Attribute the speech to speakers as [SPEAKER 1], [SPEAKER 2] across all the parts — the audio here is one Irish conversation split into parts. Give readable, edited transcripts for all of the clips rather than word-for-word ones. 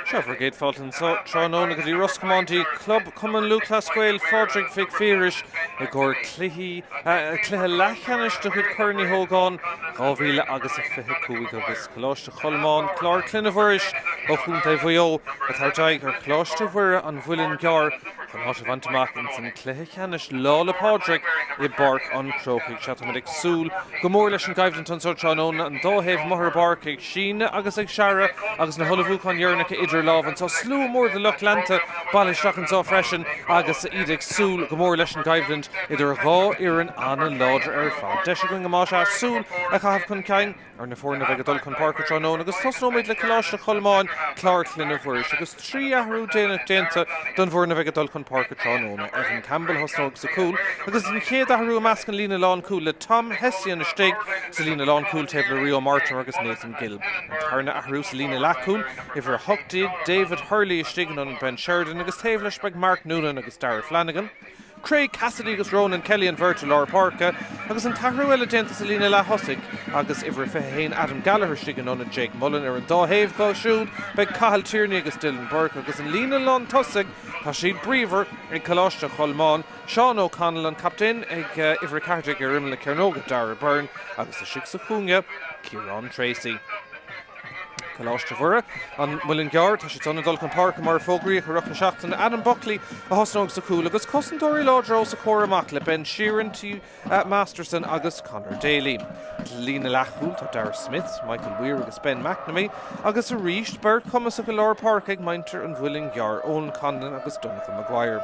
[SPEAKER 1] Seo bhur gcéad fáilte anseo tráthnóna go dtí Ros Comáin dtí Club Chumann Lúthchleas Gael Phádraig Mhic Phiarais i gcomhair cluichí cluiche leathcheannais de chuid Chorn Uí Ógáin 2000 agus a 25 agus Coláiste Cholmáin, Clár Clainne Mhuiris ó Chontae Mhaigh Eo ag tabhairt aghaidh ar Choláiste Mhuire an Mhuilinn gCearr chun áit a bhaint amach ins an cluiche ceannais Lá 'le Pádraig i bPáirc an Chrócaigh. Sea, táimid ag súil go mór leis an gcoimhlint anseo tráthnóna, an dá thaobh amuigh ar an bpáirc ag síneadh agus ag searradh agus na hullmhúcháin dheireanacha idir lámha anseo. Slua mór de lucht leanta bailithe isteach anseo freisin agus iad ag súil go mór leis an gcoimhlint idir dhá fhoireann an-láidir ar fad. Deis againn más ea súil a chaitheamh chun cinn. ar na foirne a bheidh ag dul chun páirce tráthnóna agus tosnóimid le Coláiste Cholmáin, Clár Clainne Mhuiris agus 3 athrú déanach déanta don bhfoireann a bheidh ag dul chun páirce tráthnóna. Evan Campbell a thosnóidh sa chúl agus an chéad athrú i measc an líne lánchúil le Tom Hession istigh sa líne lánchúil taobh le Rio Mortimer agus Nathan Gill. An tarna athrú sa líne leathchúil, uimhir 18, David Hurley istigh in ionad Ben Sheridan agus taobh leis beidh Mark Noonan agus Darragh Flanagan. Craig Cassidy agus Ronan Kelly an bheirt i lár páirce agus an t-athrú eile déanta sa líne leath-thosaigh agus uimhir 21 Adam Gallagher istigh in ionad Jake Mullen ar an dá thaobh dhó siúd beidh Cathal Tierney agus Dylan Burke agus an líne lán-tosaigh tá siad bríomhar ag Coláiste Cholmáin, Seán O'Connell an captaen ag uimhir 14 ar imeall na cearnóige Darragh Byrne agus istigh sa chúinne Ciarán Tracey. Coláiste Mhuire, An Muileann gCearr, tá siad san ag dul chun páirce mar a fógraíodh i rith na seachtaine. Adam Buckley a thosnóidh sa chúl agus cosantóirí láidre os a chomhair amach le Ben Sheerin, T Masterson agus Conor Daly. Sa líne leathchúil tá Darragh Smith, Michael Weir agus Ben McNamee agus arís beirt chumasach i lár páirce ag muintir an Mhuilinn gCearr, Eoin Conlon agus Donncha Maguire.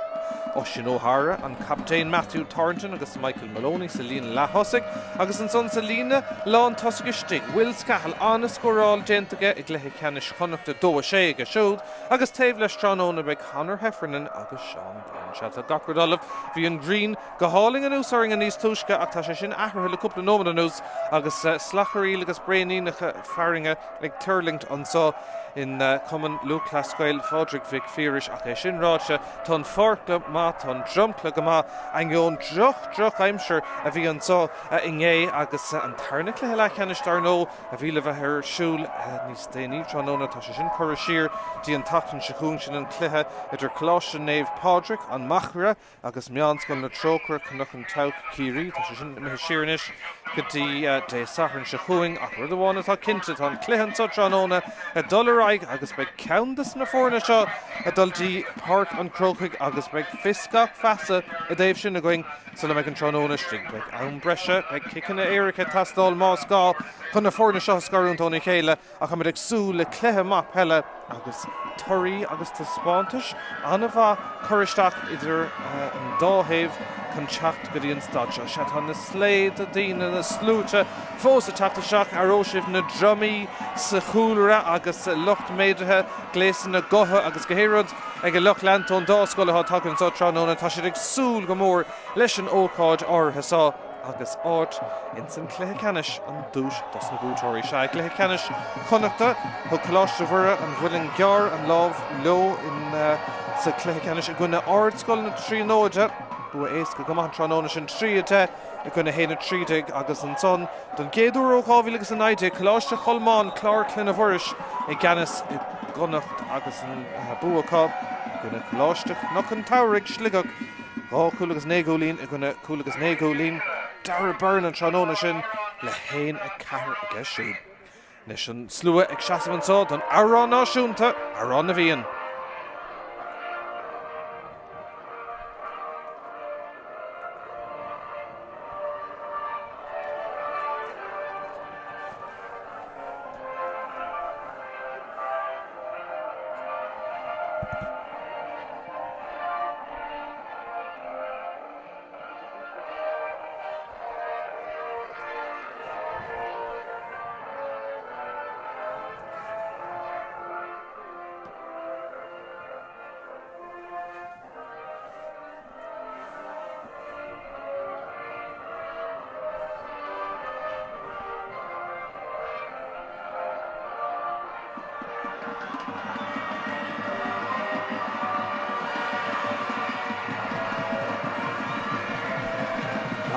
[SPEAKER 1] Oisín O'Hara, an captaen Matthew Thornton agus Michael Moloney sa líne leath-thosaigh agus ansan sa líne lán-tosaigh istigh, Will Scahill, an-scóráil déanta aige i gcluiche ceannais Chonnachta 2-6 aige siúd agus taobh leis tráthnóna beidh Conor Heffernan agus Seán Byrne. Sea, tá gach rud ullamh. Bhí an ghrian go hálainn anuas orainn níos túisce ach tá sé sin athraithe le cúpla nóiméad anuas agus slachairíl agus braoiníneacha fearthainne ag tuirlingt anso in Cumann Lúthchleas Gael Phádraig Mhic Phiarais ach é sin ráite, Tá an pháirc go maith, tá an dromchla go maith, ainneoin droch, droch aimsir a bhí anso inné agus an tarna cluiche leathcheannais dar ndóigh a bhí le bheith ar siúl níos déanaí tráthnóna, tá sé sin curtha siar dtí an tseachtain seo chugainn, sin an cluiche idir Coláiste Naomh Pádraig, An Machaire, Agus Meánscoil na Trócaire, Cnoc an tSeabhaic, Ciarraí, tá sé sin imithe siar anois go dtí Dé Sathairn seo chugainn. Ach rud amháin atá cinnte, tá an cluiche anseo tráthnóna ag dul ar aghaidh agus beidh ceann de na foirne seo ag dul dtí Páirc an Chrócaigh agus beidh fios gach feasa i dtaobh sin againn sula mbeidh an tráthnóna istigh. Beidh am breise, beidh ciceanna éirice ag teastáil más gá chun na foirne seo a scarúint óna chéile. Ach táimid ag súil le cluiche maith peile agus torthaí agus taispeántais an-mhaith cur isteach idir an dá thaobh chun teacht go dtí an staid seo. Sea, tá na slaoda daoine, na sluaite fós ag teacht isteach. Aireoidh sibh na drumaí sa chúlra agus lucht méadaithe, gléasanna gutha agus gach aon rud ag an lucht leanta ón dá scoil atá tagtha anseo tráthnóna. Tá siad ag súil go mór leis an ócáid áirithe seo. agus áit ins an cluiche ceannais an duais dos na buaiteoirí. Sea, i gcluiche ceannais Chonnachta, thug Coláiste Mhuire an Mhuilinn gCearr an lámh leo in sa chluiche ceannais i gcoinne Ardscoil na Tríonóide. Bua éasca go maith an tráthnóna sin, 3-10 i gcoinne 1-13 agus ansan don gcéad uair ó 2019, Coláiste Cholmáin, Clár Clainne Mhuiris i gceannas i gConnacht agus an bua acu i gcoinne Coláiste Chnoc an tSamhraidh, Sligeach. 2 chúl agus 9 gcúilín i gcoinne cúl agus 9 gcúilín. Darragh Byrne an tráthnóna sin le 1, 4 aige siúd. Anois an slua ag seasamh anseo don amhrán náisiúnta, Amhrán na bhFiann.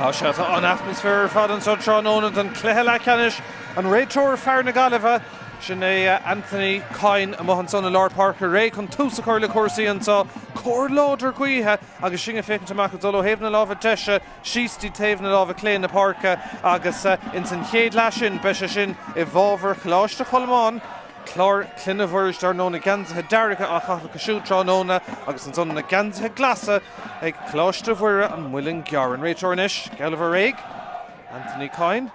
[SPEAKER 1] Tá sé tá an atmaisféar ar fad anseo tráthnóna don chluiche leathcheannais. An réiteoir fear na Gaillimhe. Sin é Anthony Coyne amuigh ansan i lár páirce réidh chun tús a chur le cúrsaí anso. Cóir láidir gaoithe agus sinn ag féachaint amach ag dul ó thaobh na láimhe deise síos dtí taobh na láimhe clé na páirce agus ins an chéad leath sin beidh sé sin i bhfabhar Choláiste Cholmáin. Clár Clainne Mhuiris dar ndóigh na geansaithe dearga á chaitheamh acu siúd tráthnóna agus ansan na geansaithe glasa ag Coláiste Mhuire an Muileann gCearr. An réiteoir anois, geall le bheith réidh, Anthony Coyne.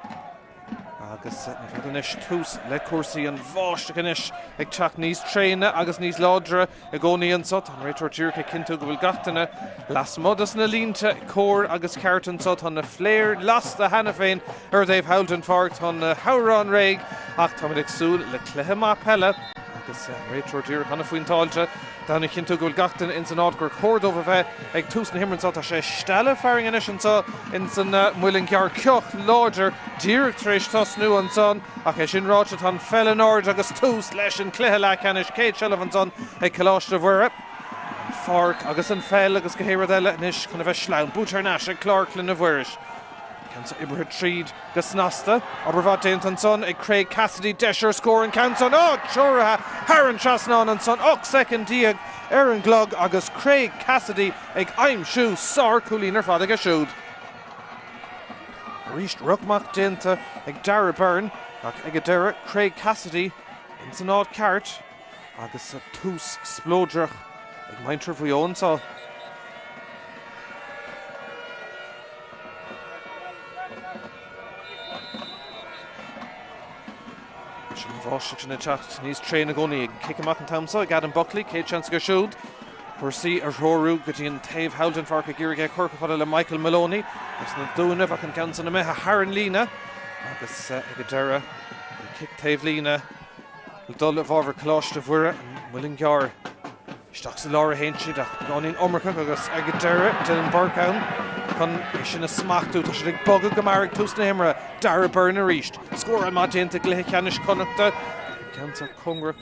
[SPEAKER 1] Agus ní fada anois tús le cúrsaí an bháisteach anois ag teacht níos tréine agus níos láidre i gcónaí anso. Tá an réiteoir díreach ag cinntiú go bhfuil gach duine lasmuigh dos na línte cóir agus ceart anso. Tá na fléir lasta cheana féin ar an dtaobh thall den pháirc. Tá na hamhráin réidh ach táimid ag súil le cluiche maith peile agus an réiteoir díreach an-phointeáilte. D'fhonn a chinntiú go bhfuil gach duine ins an áit gur chóir dóibh a bheith ag tús na himeartha anseo. Tá sé stealladh fearainn anois anseo ins an Muileann gCearr. Ceoch láidir díreach tar éis tosnú ansan. Ach é sin ráite, tá an pheil in airde agus tús leis an cluiche leathcheannais. Céad seilbh ansan ag Coláiste Mhuire. An pháirc agus an pheil agus gach aon rud eile anois chun a bheith sleamhain. Buaite thar n-ais ag Clár Clainne Mhuiris. Ceann seo oibrithe tríd go snasta. Obair mhaith déanta ansan ag Craig Cassidy. Deis ar scór an ceann san. Á! Treoraithe thar an trasnán ansan. 18 soicind ar an gclog agus Craig Cassidy ag aimsiú sár-chúilín ar fad aige siúd. Arís ruc maith déanta ag Darragh Byrne ach ag an deireadh Craig Cassidy ins an áit ceart. Agus tús spleodrach ag muintir Mhaigh Eo anseo. Leis an bháisteach sin ag teacht níos tréine i gcónaí. An cic amach an t-am seo ag Adam Buckley, céad seans aige siúd. Cúrsaí a threorú go dtí an taobh thall den pháirc ag iarraidh é a chur chomh fada le Michael Maloney. As na Dúnaibh ach an ceann san imithe thar an líne agus ag an deireadh an cic taobh líne. Le dul i bhfabhar Coláiste Mhuire, an Muileann gCearr. Isteach sa lár a théann siad ach beagáinín iomarcach agus ag an deireadh Dylan Burke ann chun é sin a smachtú. Tá siad ag bogadh go mear ag tús na himeartha. Darragh Byrne arís. Scóráil maith déanta i gcluiche ceannais Chonnachta. An ceann seo cóngarach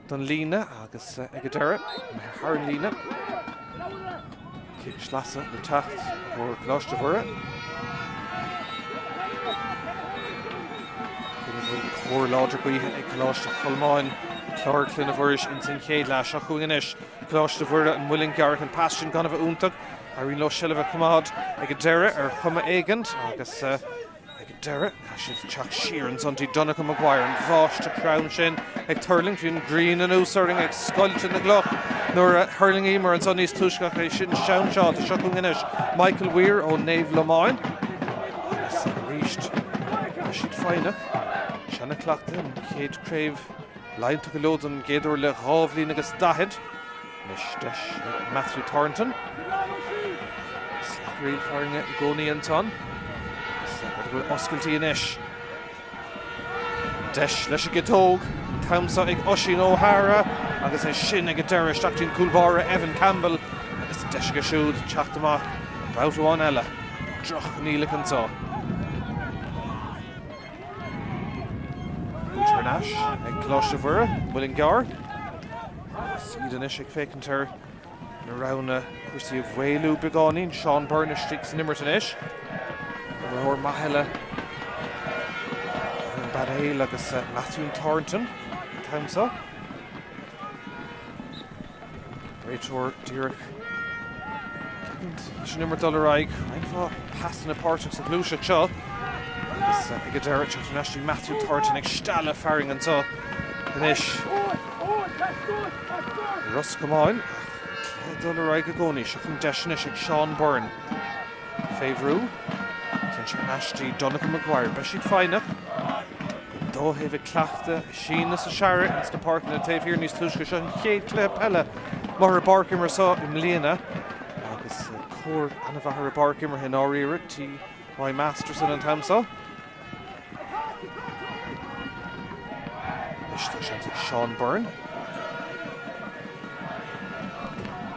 [SPEAKER 1] don líne agus ag an deireadh imithe thar an líne. Cic sleasa le teacht i gcomhair Coláiste Mhuire. Cuimhnigh go bhfuil cóir láidir gaoithe ag Coláiste Cholmáin, Clár Clainne Mhuiris ins an chéad leath. Seo chugainn anois Coláiste Mhuire, an Muileann gCearr an pas sin gan a bheith iontach. Éiríonn leo seilbh a choimeád ag an deireadh ar chuma éigint agus Ag an deireadh, caithfidh siad teacht siar ansan dtí Donncha Maguire, an bháisteach throm sin ag tuirlingt. Bhí an ghrian anuas orainn ag scoilteadh na gcloch nuair a thuirlingíomar ansan níos túisce ach é sin seanseáilte. Seo chugainn anois Michael Weir ó Naomh Lomáin. Agus arís, tá siad foighneach. Seana-chleachtadh an chéad chraobh Laighean tugtha leo don gcéad uair le 2 bhliain agus 40. Anois deis ag Matthew Thornton. Slachraíl foirne i gcónaí ansan. Agus go bhfuil oscailtí anois. Deis leis an gciotóg. An t-am seo ag Oisín O'Hara agus é sin ag an deireadh isteach dtí an cúl báire Evan Campbell agus deis aige siúd teacht amach babhta amháin eile. Droch-choinníollacha anseo. Buaite thar n-ais ag Coláiste Mhuire, Muileann gCearr. Agus iad anois ag féachaint ar na roghanna cúrsaí a mhaolú beagáinín. Seán Byrne istigh san imirt anois. Imreoir maith eile ar an bpainéal agus Matthew Thornton an t-am seo. Réiteoir díreach leis an imirt dul ar aghaidh. Roinnt mhaith pasanna páirteach sa ghluaiseacht seo. Agus ag an deireadh, teacht thar n-ais dtí Matthew Thornton ag stealladh fearainn anseo anois. Ros Comáin ach cluiche dul ar aghaidh i gcónaí. Seo chun deis anois ag Seán Byrne. Fé bhrú. Téann sé thar n-ais dtí Donncha Maguire. Beidh siad foighneach. An dá thaobh ag cleachtadh a síneadh is a searradh ins na páirceanna taobh thiar níos túisce. Seo an chéad chluiche peile amuigh ar an bpáirc imeartha seo i mbliana agus cóir an-mhaith ar an bpáirc imeartha i ndáiríre. T.Y. Masterson an t-am seo. Anois tá seans ag Seán Byrne.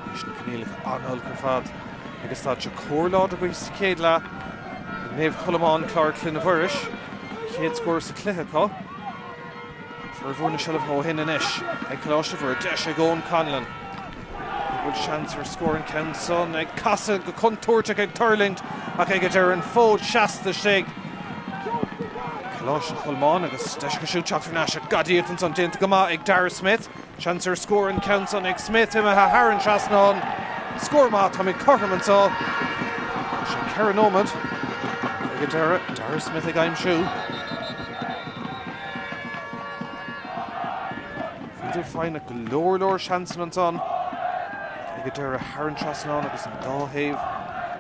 [SPEAKER 1] Anois na coinníollacha an-olc ar fad agus tá sé cóir láidir gaoithe sa chéad leath ag Naomh Cholmán Clár Clainne Mhuiris. Chéad scór sa chluiche acu. Formhór na seilbhe ó shin anois ag Coláiste Mhuire. Deis ag Eoin Conlon. An bhfuil seans ar scór an ceann san ag casadh go contúirteach ag tuirlingt ach ag an deireadh an fód seasta istigh. Coláiste Cholmáin agus deis acu siúd teacht thar n-ais. Gadaíocht ansan déanta go maith ag Darragh Smith. Seans ar scór an ceann san ag Smith imithe thar an trasnán. Scór maith, táimid cothrom anseo. Tá sé 4 nóiméad ag an deireadh. Darragh Smith ag aimsiú. Bhíodar foighneach go leor leor seansanna ansan ag an deireadh thar an trasnán agus an dá thaobh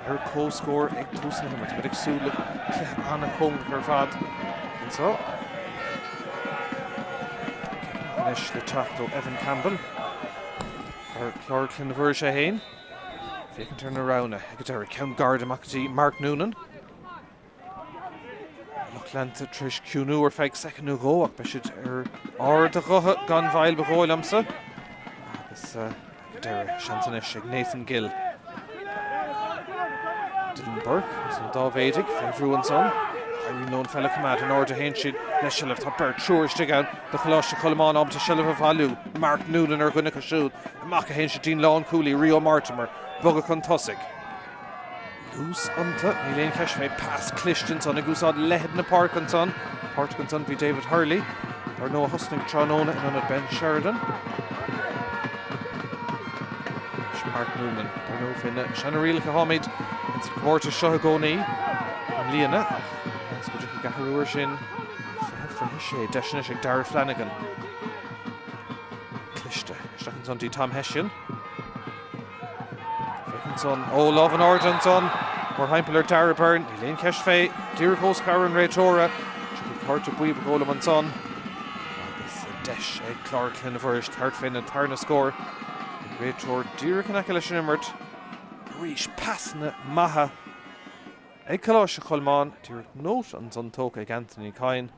[SPEAKER 1] ar comhscór ag tús na himeartha. Táimid ag súil le cluiche an-chóngarach ar fad anseo. Anois le teacht ó Evan Campbell. Fear Chlár Clainne Mhuiris é féin. Féachaint ar na roghanna ag an deireadh. Ceann gairid amach go dtí Mark Noonan. Lucht leanta tar éis ciúnú ar feadh soicind nó dhó ach beidh siad ar ard a ghutha gan mhoill ba dhóigh liomsa. Agus ag an deireadh, seans anois ag Nathan Gill. Dylan Burke as an Dáibhéidigh fé bhrú ansan. Éiríonn leo an pheil a choimeád in airde a théann siad le seilbh. Tá beirt, triúr istigh ann do Choláiste Cholmáin ábalta seilbh a bhailiú. Mark Noonan ar dhuine acu siúd. Amach a théann siad dtí'n lánchúlaí Rio Mortimer. Bogadh chun tosaigh. Luas iontu, níl aon cheist fé. Pas cliste ansan, ag úsáid leithead na páirce ansan. Páirteach ansan bhí David Hurley, dar ndóigh a thosnaigh tráthnóna in ionad Ben Sheridan. Anois Mark Noonan, dar ndóigh fé na seana-rialacha atáimid ins an chomórtas seo i gcónaí i mbliana ach seans go dtiocfaidh athrú air sin 2026. Deis anois ag Darragh Flanagan. Cliste isteach ansan dtí Tom Hession. Féach ansan. Ó, lámh in airde ansan. Mórthimpeall ar Darragh Byrne. Níl aon cheist fé. Díreach os comhair an réiteora. Tiocfaidh cárta buí ba dhóigh liom ansan. Agus deis ag Clár Clainne Mhuiris tabhairt fén tarna scór. An réiteoir díreach in aice leis an imirt. Arís pasanna maithe ag Coláiste Cholmáin. Díreach nóta ansan tógtha ag Anthony Kyne.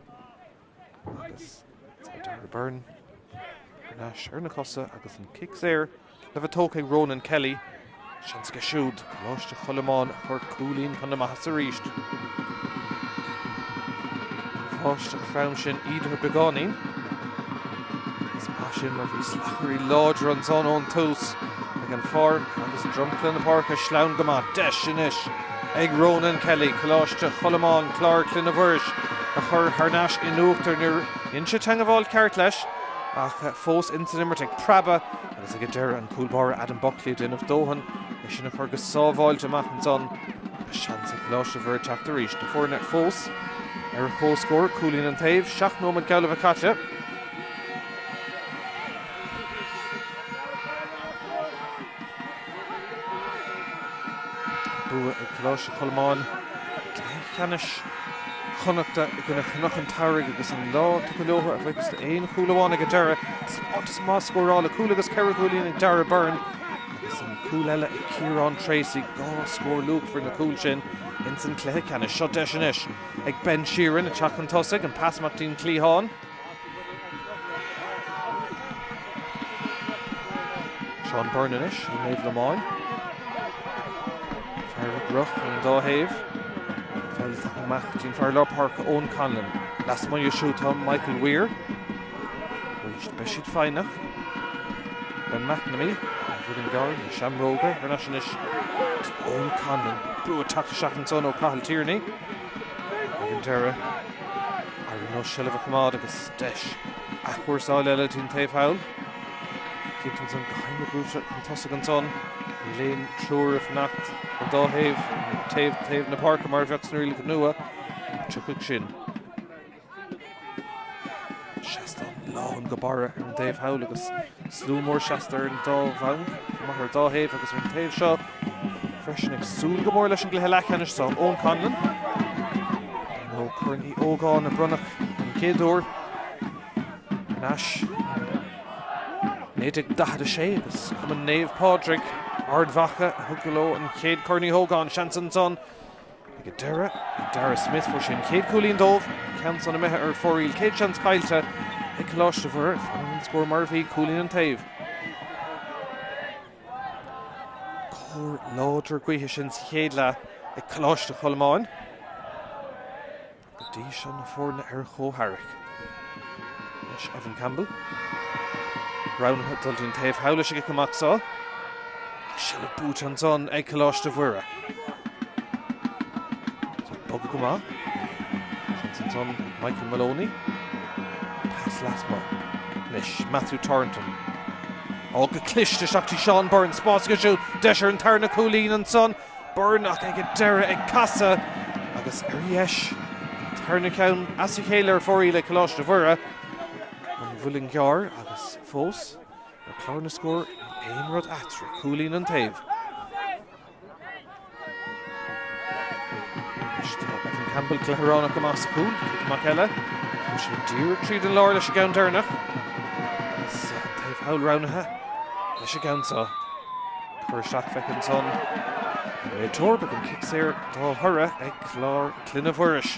[SPEAKER 1] Agus tá Darragh Byrne thar n-ais ar na cosa agus an cic saor le bheith tógtha ag Ronan Kelly. Seans aige siúd Coláiste Cholmáin a chur cúilín chun na maitheasa arís. An bháisteach throm sin ídithe beagáinín. Is maith sin mar bhí slachairí láidre ansan ón tús ag an pháirc agus dromchla na páirce sleamhain go maith. Deis anois ag Ronan Kelly, Coláiste Cholmáin, Clár Clainne Mhuiris a chur thar n-ais in uachtar. Níor dhein sé teangabháil ceart leis ach fós ins an imirt ag preabadh agus ag an deireadh an cúl báire Adam Buckley ag déanamh dóthain é sin a chur go sábháilte amach ansan agus seans ag Coláiste Mhuire teacht arís. Na foirne fós ar comhscór, cúilín an taobh, 7 nóiméad geall le bheith caite. Bua ag Coláiste Cholmáin i gcluiche ceannais Chonnachta i gcoinne Chnoc an tSamhraidh agus an lá tugtha leo a bhuíochas d'aon chúl amháin ag an deireadh. Taispeántas maith scórála, cúl agus ceithre chúilín ag Darragh Byrne agus an cúl eile ag Ciarán Tracey. Dhá scór luachmhar na cúil sin ins an cluiche ceannais. Seo deis anois ag Ben Sheerin ag teacht chun tosaigh, an pas amach dtí'n cliathán. Seán Byrne anois ó Naomh Lomáin. Fear a gcroch ar an dá thaobh. Peil tagtha amach dtí'n fear lár páirce Eoin Conlon. Lasmuigh dhe siúd tá Michael Weir. Arís beidh siad foighneach. Ben McNamee, an bhfuil gearr na seamróga thar n-ais anois. Eoin Conlon. Brú ag teacht isteach ansan ó Cathal Tierney. Ag an deireadh, éiríonn leo seilbh a choimeád agus deis athchúrsáil eile dtí'n taobh thall. Cinnte ansan go hAidhme brúite chun tosaigh ansan. Níl aon triúr ag fanacht an dá thaobh, taobh taobh na páirce mar a bheadh sna rialacha nua. Tiocfaidh sin. Seastán lán go barra ar an dtaobh thall agus slua mór seasta ar an dá bhanc, chomh maith ar an dá thaobh agus ar an taobh seo freisin ag súil go mór leis an gcluiche leathcheannais seo. Eoin Conlon, nó Corn Uí Ógáin a bronnadh den chéad uair thar n-ais 1946 agus Cumann Naomh Pádraig, Ard Mhacha a thug leo an chéad Chorn Uí Ógáin. Seans ansan Ag an deireadh, ag Darragh Smith, fuair sé an chéad chúilín dóibh, an ceann san imithe ar fóraoil. Céad seans caillte ag Coláiste Mhuire. Fanann an scór mar a bhí, cúilín an taobh. Cóir láidir gaoithe sin sa chéad leath ag Coláiste Cholmáin. Go dtí seo na foirne ar chomhtharrac. Anois Evan Campbell. Roghnaithe dul dtí'n taobh thall leis an gcic amach seo. Ach seilbh buaite ansan ag Coláiste Mhuire. Tá bogadh go maith. Seans Ansan Michael Moloney. Pas lasmuigh. Anois Matthew Thornton. Ó, go cliste isteach dtí Seán Byrne. Spás aige siúd. Deis ar an tarna cúilín ansan. Byrne ach ag an deireadh ag casadh agus ar dheis an tarna ceann as a chéile ar fóraoil ag Coláiste Mhuire. An Mhuileann gCearr agus fós ar chlár na scór níl aon rud eatarthu. Cúilín an taobh. Anois tá Evan Campbell cluichearánach go maith sa chúl. Cic amach eile. Tá sé díreach tríd an lár leis an gceann deireanach. Agus an taobh thall roghnaithe leis an gceann seo. Cur isteach feicthe ansan. Réiteoir, beidh an cic saor dá thoradh ag Clár Clainne Mhuiris.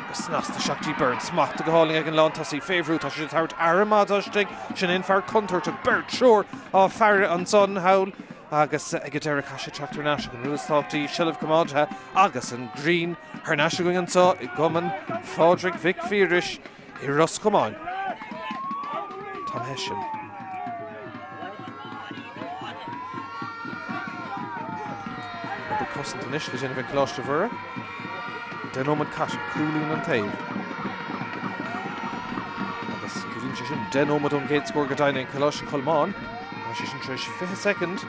[SPEAKER 1] Go snasta isteach dtí Byrne. Smachta go hálainn ag an lántosaí. Fé bhrú, tá siad ag tabhairt aire maith dó istigh. Sin é an fear contúirteach. Beirt, triúr á faire ansan thall. Agus ag an deireadh caithfidh sé teacht thar n-ais ach an rud is tábhachtaí, seilbh coimeádaithe agus an ghrian thar n-ais againn anseo i gCumann Phádraig Mhic Phiarais i Ros Comáin. Tom Hession. Obair cosanta anois le déanamh ag Coláiste Mhuire. 10 nóiméad caite, cúilín an taobh. Agus ciallaíonn sé sin 10 nóiméad ón gcéad scór go deimhin ag Coláiste Cholmáin. Tá sé sin tar éis 20 soicind.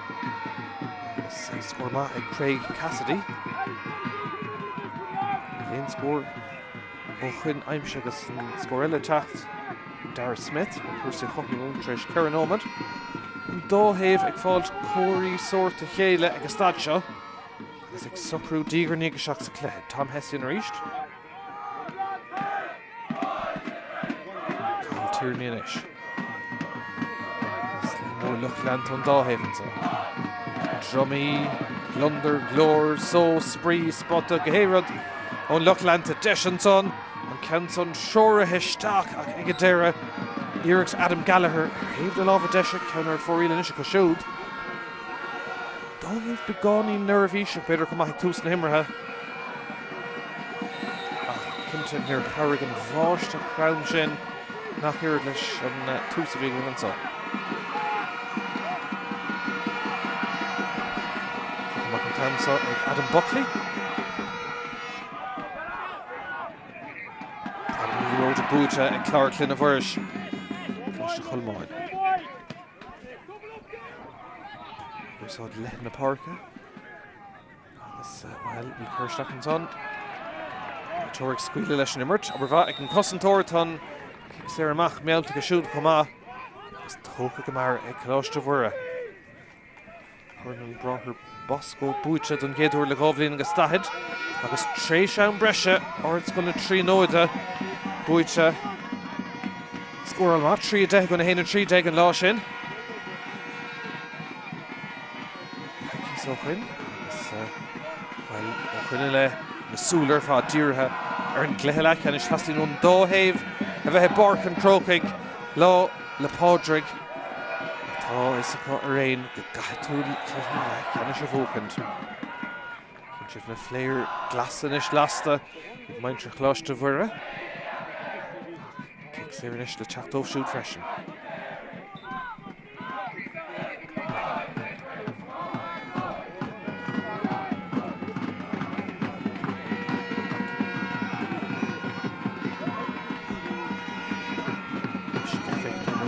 [SPEAKER 1] Agus scór maith ag Craig Cassidy. Níl aon scór ó shoin aimsithe agus an scór eile ag teacht. Dara Smith, chun cúrsaí a chothromú tar éis 4 nóiméad. An dá thaobh ag fáilt comharthaí sóirt a chéile ag an staid seo agus ag socrú diaidh ar ndiaidh isteach sa chluiche. Tom Hession arís. Cathal Tierney anois. Slua mór lucht leanta ón dá thaobh anseo. Drumaí, gliondar, glór, só, spraoi, spota, gach aon rud ón lucht leanta. Deis ansan, an ceann san treoraithe isteach ach ag an deireadh, iarracht Adam Gallagher ar thaobh na láimhe deise, ceann ar fóraoil anois acu siúd. Dá thaobh beagáinín neirbhíseach, b'fhéidir chomh maith ag tús na himeartha. Ach cinnte níor chabhraigh an bháisteach throm sin nach oiread leis an tús a bhí againn anseo. Cic amach an t-am seo ag Adam Buckley. Tá an liathróid buaite ag Clár Clainne Mhuiris. Coláiste Cholmáin. Úsáid leath na páirce. Agus, bhuel, bhí cur isteach ansan. Réiteoir ag scaoileadh leis an imirt. Obair mhaith ag an cosantóir. Tá an cic saor amach meallta aige siúd chomh maith. Agus tógtha go mear ag Coláiste Mhuire. Corn an Bráthair Bosco buaite don gcéad uair le 2 bhliain agus daichead agus tréis am breise Ardscoil na Tríonóide buaite. Scóráil maith, 3, 10 in aghaidh 1, 13 an lá sin. Coicíos ó shoin agus, bhuel, ó shoin i leith, na súile ar fad dírithe ar an gcluiche leathcheannais. Teastaíonn ón dá thaobh a bheith i bPáirc an Chrócaigh Lá 'le Pádraig. Ach tá a fhios acu araon go gcaithfidh tú cluiche leathcheannais a bhuachaint. Cíonn sibh na fléir glasa anois lasta ag muintir Choláiste Mhuire. Ach cic saor anois le teacht dóibh siúd freisin.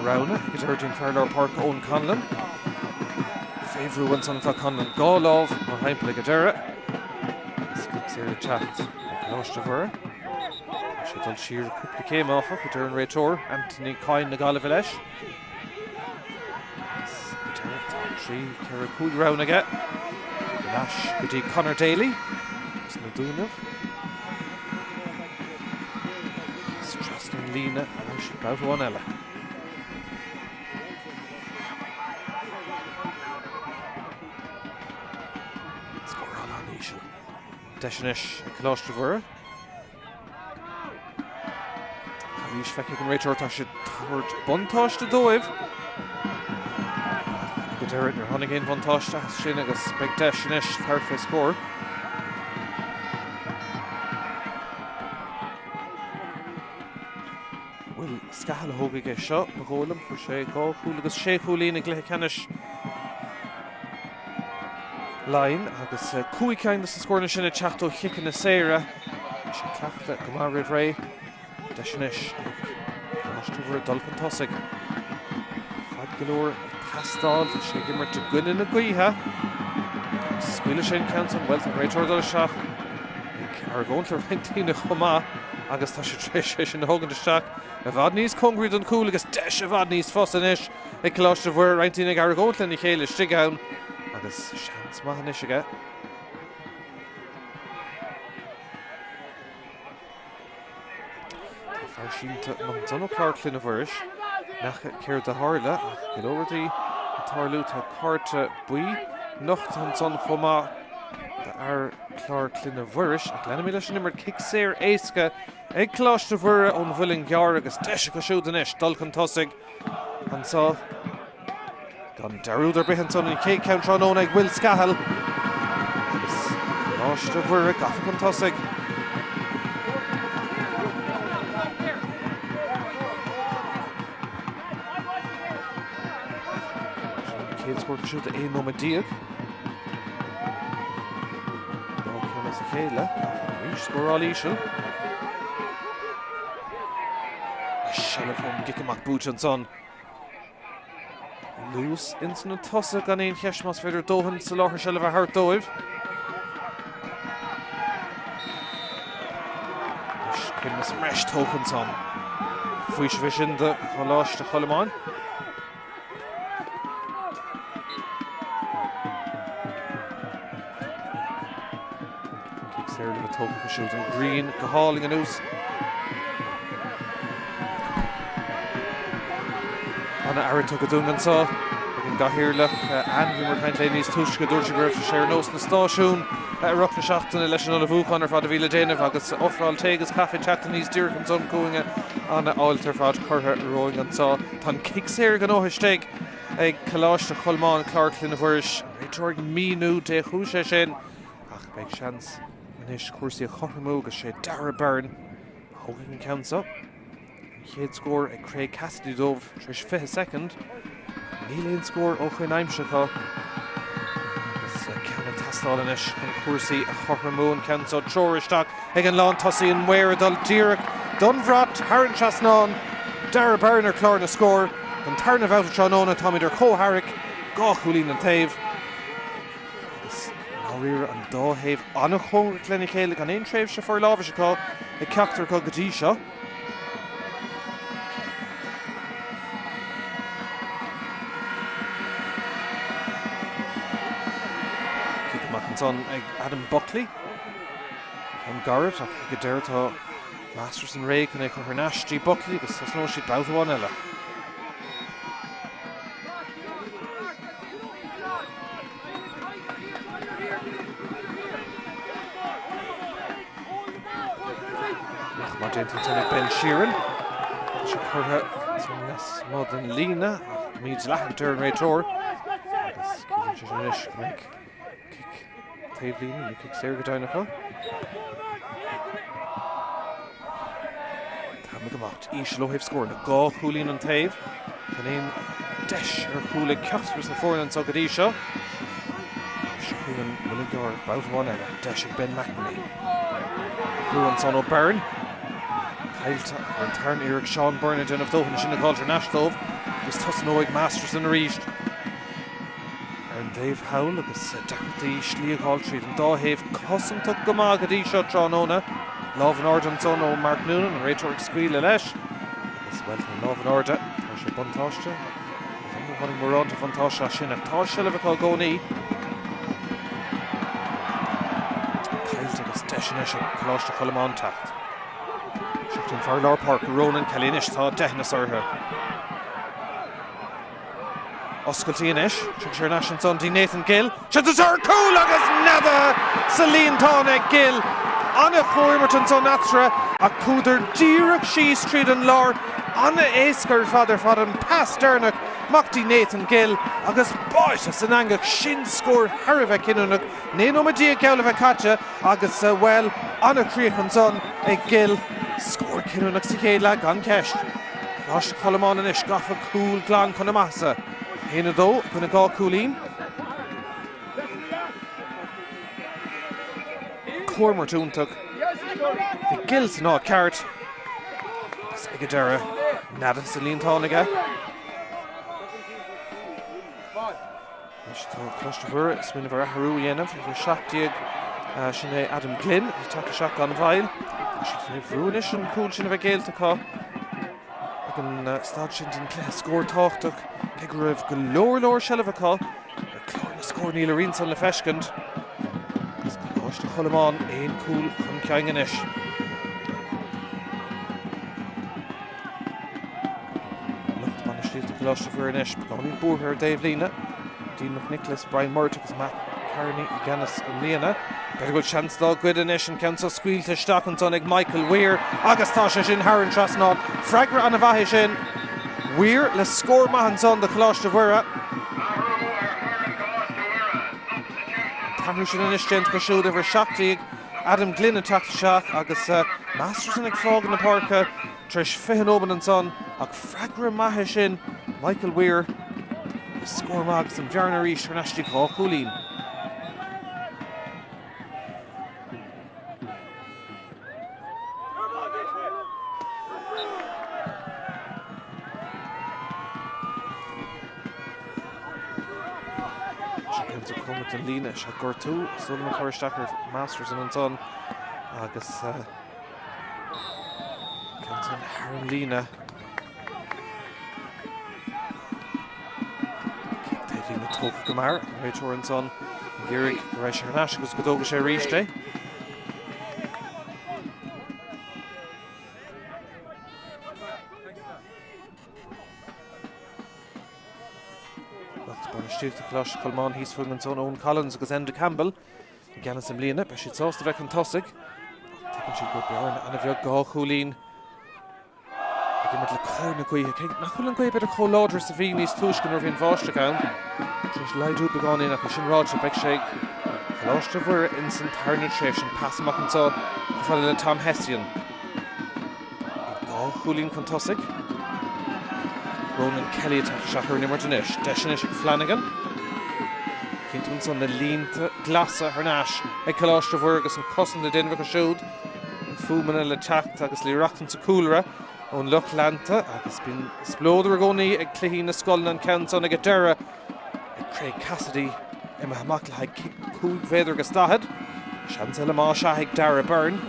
[SPEAKER 1] Roghanna agus ar an fear lár páirce Eoin Conlon. Fé bhrú ansan atá Conlon 2 lámh mar thimpeall ag an deireadh. Is cic saor ag teacht ag Coláiste Mhuire. Tá sé ag dul siar cúpla céim áfach, a deir an réiteoir, Anthony Coyne na Gaillimhe leis. Is ag an deireadh tá 3, 4, 5 roghanna aige. Ar ais go dtí Conor Daly as na Dúnaibh. Agus trasna an líne ar ais babhta amháin eile. Scóráil an-íseal. Deis anois ag Coláiste Mhuire. Calaois feicthe ag an réiteoir, tá sé ag tabhairt buntáiste dóibh. Ag an deireadh, níor tháinig aon bhuntáiste as sin agus beidh deis anois tabhairt fé scór. Will Scahill a thógfaidh é seo, ba dhóigh liom. Fuair sé 2 chúl agus 6 chúilín i gcluiche ceannais Laighean agus 5 ceann de na scóranna sin ag teacht ó chiceanna saora. Bhí sé cleachta go maith roimh ré. Deis anois ag Coláiste Mhuire dul chun tosaigh. Fad go leor ag teastáil, tá sé ag imirt i gcoinne na gaoithe. Agus scaoileadh sé an ceann san, bhuel, tá an réiteoir ag dul isteach ag argóint le roinnt daoine chomh maith agus tá sé tar éis é sin a thógaint isteach i bhfad níos cóngaraí don chúl agus deis i bhfad níos fusa anois ag Coláiste Mhuire, roinnt daoine ag argóint lena chéile istigh ann agus seans maith anois aige. Tá fear sínte ansan ó Chlár Clainne Mhuiris. N'fheadar céard a tharla ach go leor rudaí ag tarlú. Tá cárta buí nochta ansan chomh maith d'fhear Chlár Clainne Mhuiris. Ach leanfaimid leis an imirt. Cic saor éasca ag Coláiste Mhuire ón Mhuileann gCearr agus deis acu siúd anois dul chun tosaigh anso. Gan dearúd ar bith ansan an chéad cheann tráthnóna ag Will Scahill agus Coláiste Mhuire gafa chun tosaigh. Sin an chéad scór acu siúd 11 nóiméad. Dá cheann as a chéile ach arís scóráil íseal. Seilbh ón gcic amach buaite ansan. Luas ins na tosaithe gan aon cheist más féidir dóthain soláthar seilbhe a thabhairt dóibh. Anois coimhneas sa mbreis tógtha ansan. Faoiseamh é sin do Choláiste Cholmáin. Cic saor le bheith tógtha acu siúd. An ghrian go hálainn anuas. Ana-aire tugtha dúinn anseo ag an gcathaoirleach Ann. Bhíomar ag caint léi níos túisce. Dúirt sí go raibh sé ar nós na stáisiún i rith na seachtaine leis an ullmhúchán ar fad a bhí le déanamh agus ofráil tae agus caife ag teacht aníos díreach ansan chugainne. Ana-fháilte ar fad curtha romhainn anseo. Tá an cic saor gnóthaithe istigh ag Coláiste Cholmáin, Clár Clainne Mhuiris. An réiteoir ag míniú dé chúis é sin. Ach beidh seans anois cúrsaí a chothromú agus sé Darragh Byrne a thógfaidh an ceann seo. An chéad scór ag Craig Cassidy dóibh tar éis 20 soicind. Níl aon scór ó shoin aimsithe acu. Agus ceann ag teastáil anois chun cúrsaí a chothromú. An ceann seo treoraithe isteach ag an lántosaí an maor ag dul díreach don bhrat thar an trasnán. Darragh Byrne ar chlár na scór don tarna bhabhta tráthnóna. Táimid ar comhtharrac, 2 chúilín an taobh. Agus i ndáiríre an dá thaobh an-chóngarach lena chéile, gan aon tréimhse forlámhais acu ag ceachtar acu go dtí seo. Cic amach ansan ag Adam Buckley. Ceann gairid ach ag an deireadh tá Masterson réidh chun é a chur thar n-ais dtí Buckley agus tosnóidh siad babhta amháin eile. Nach maith déanta ansan ag Ben Sheerin. Tá sé curtha ansan lasmuigh den líne ach mídhleathach a deir an réiteoir. Agus ciallaíonn sé sin anois go mbeidh cic taobhlíne nó cic saor go deimhin acu. Tá ag imeacht íseal ó thaobh scóranna. 2 chúilín an taobh. Gan aon deis ar chúl ag ceachtar de na foirne anseo go dtí seo. Seo chugainn an Muileann gCearr babhta amháin eile. Deis ag Ben McNamee. Brú ansan ó Byrne. Caillte ar an tarna iarracht Seán Byrne ag déanamh dóthain sin a fháil thar n-ais dóibh agus tosnóidh Masterson arís. Ar an dtaobh thall agus deacrachtaí slí a fháil tríd an dá thaobh cosantach go maith go dtí seo tráthnóna. Lámh in airde ansan ó Mark Noonan, an réiteoir ag scaoileadh leis. Agus, bhuel, tá an lámh in airde, tá sé buntáiste. Níor tháinig mórán de bhuntáiste as sin ach tá seilbh acu i gcónaí. Caillte agus deis anois ag Coláiste Cholmáin teacht. Seo an fear lár páirce Ronan Kelly anois, tá deitheanas orthu. Oscailtí anois, tiocfaidh sé ar ais ansan dtí Nathan Gill. Seans ar chúl agus neadaithe sa líontán ag Gill. Ana-chomhimirt ansan eatarthu ach chuadar díreach síos tríd an lár. Ana-éasca ar fad ar fad an pas deireanach amach dtí Nathan Gill agus báite san eangach. Sin scór thar a bheith cinniúnach. 19 nóiméad geall le bheith caite agus, bhuel, ana-chríoch ansan ag Gill. Scór cinniúnach sa chéad leath gan ceist. Coláiste Cholmáin anois gafa cúl glan chun na maitheasa. 1-2 i gcoinne 2 chúilín. Comhimirt iontach. Bhí Gill san áit ceart agus ag an deireadh, neadaithe sa líontán aige. Anois tá Coláiste Mhuire ag smaoineamh ar athrú a dhéanamh. Uimhir 17, sin é Adam Glynn, ag teacht isteach gan mhoill. Tá siad faoi bhrú anois an cúl sin a bheith géillte acu ag an staid sin den chluiche. Scór tábhachtach, cé go raibh go leor leor seilbh acu ar chlár na scór níl a rian san le feiscint. Agus Coláiste Cholmáin aon chúl chun cinn anois. Lucht bainistíochta Choláiste Mhuire anois beagáinín buartha ar an dtaobhlíne. Dean McNicholas, Brian Murtagh agus Matt Carney i gceannas i mbliana. B'fhéidir go bhfuil seans dá gcuid anois an ceann seo scaoilte isteach ansan ag Michael Weir agus tá sé sin thar an trasnán. Freagra an-mhaith é sin. Weir le scór maith ansan do Choláiste Mhuire. An t-athrú sin anois déanta acu siúd, uimhir 17, Adam Glynn ag teacht isteach agus Masterson ag fágaint na páirce tar éis 20 nóiméad ansan ach freagra maith é sin Michael Weir le scór maith agus an bhearna arís thar n-ais dtí 2 chúilín. Cóngarach don líne seo gortú súil a chur isteach ar Masterson ansan agus ceann san thar an líne. Cic taobhlíne tógtha go mear an réiteoir ansan ag iarraidh go raibh sé thar n-ais agus go dtógfaidh sé arís é. Lucht bainistíochta Choláiste Cholmáin thíos fúinn ansan Eoin Collins agus Enda Campbell i gceannas i mbliana. Beidh siad sásta bheith chun tosaigh. Tuigeann siad gur bearna an-bheag 2 chúilín ag imirt le cóir na gaoithe. Cé nach bhfuil an ghaoth b'fhéidir chomh láidir is a bhí níos túisce nuair a bhí an bháisteach ann. Tar éis laghdú beagáinín ach é sin ráite beidh sé ag Coláiste Mhuire ins an tarna tréimhse. An pas amach anseo chomh fada le Tom Hession. 2 chúilín chun tosaigh. Ronan Kelly ag teacht isteach ar an imirt anois. Deis anois ag Flanagan. Cinnte ansan na línte glasa thar n-ais ag Coláiste Mhuire agus an cosaint le déanamh acu siúd. Na fuaimeanna le teacht agus lireachtain sa cúlra ón lucht leanta agus bíonn spleodar i gcónaí ag cluichí na scoileanna an ceann san ag an deireadh ag Craig Cassidy imithe amach le haghaidh cic 5 mhéadar agus 40. Seans eile más ea ag Darragh Byrne.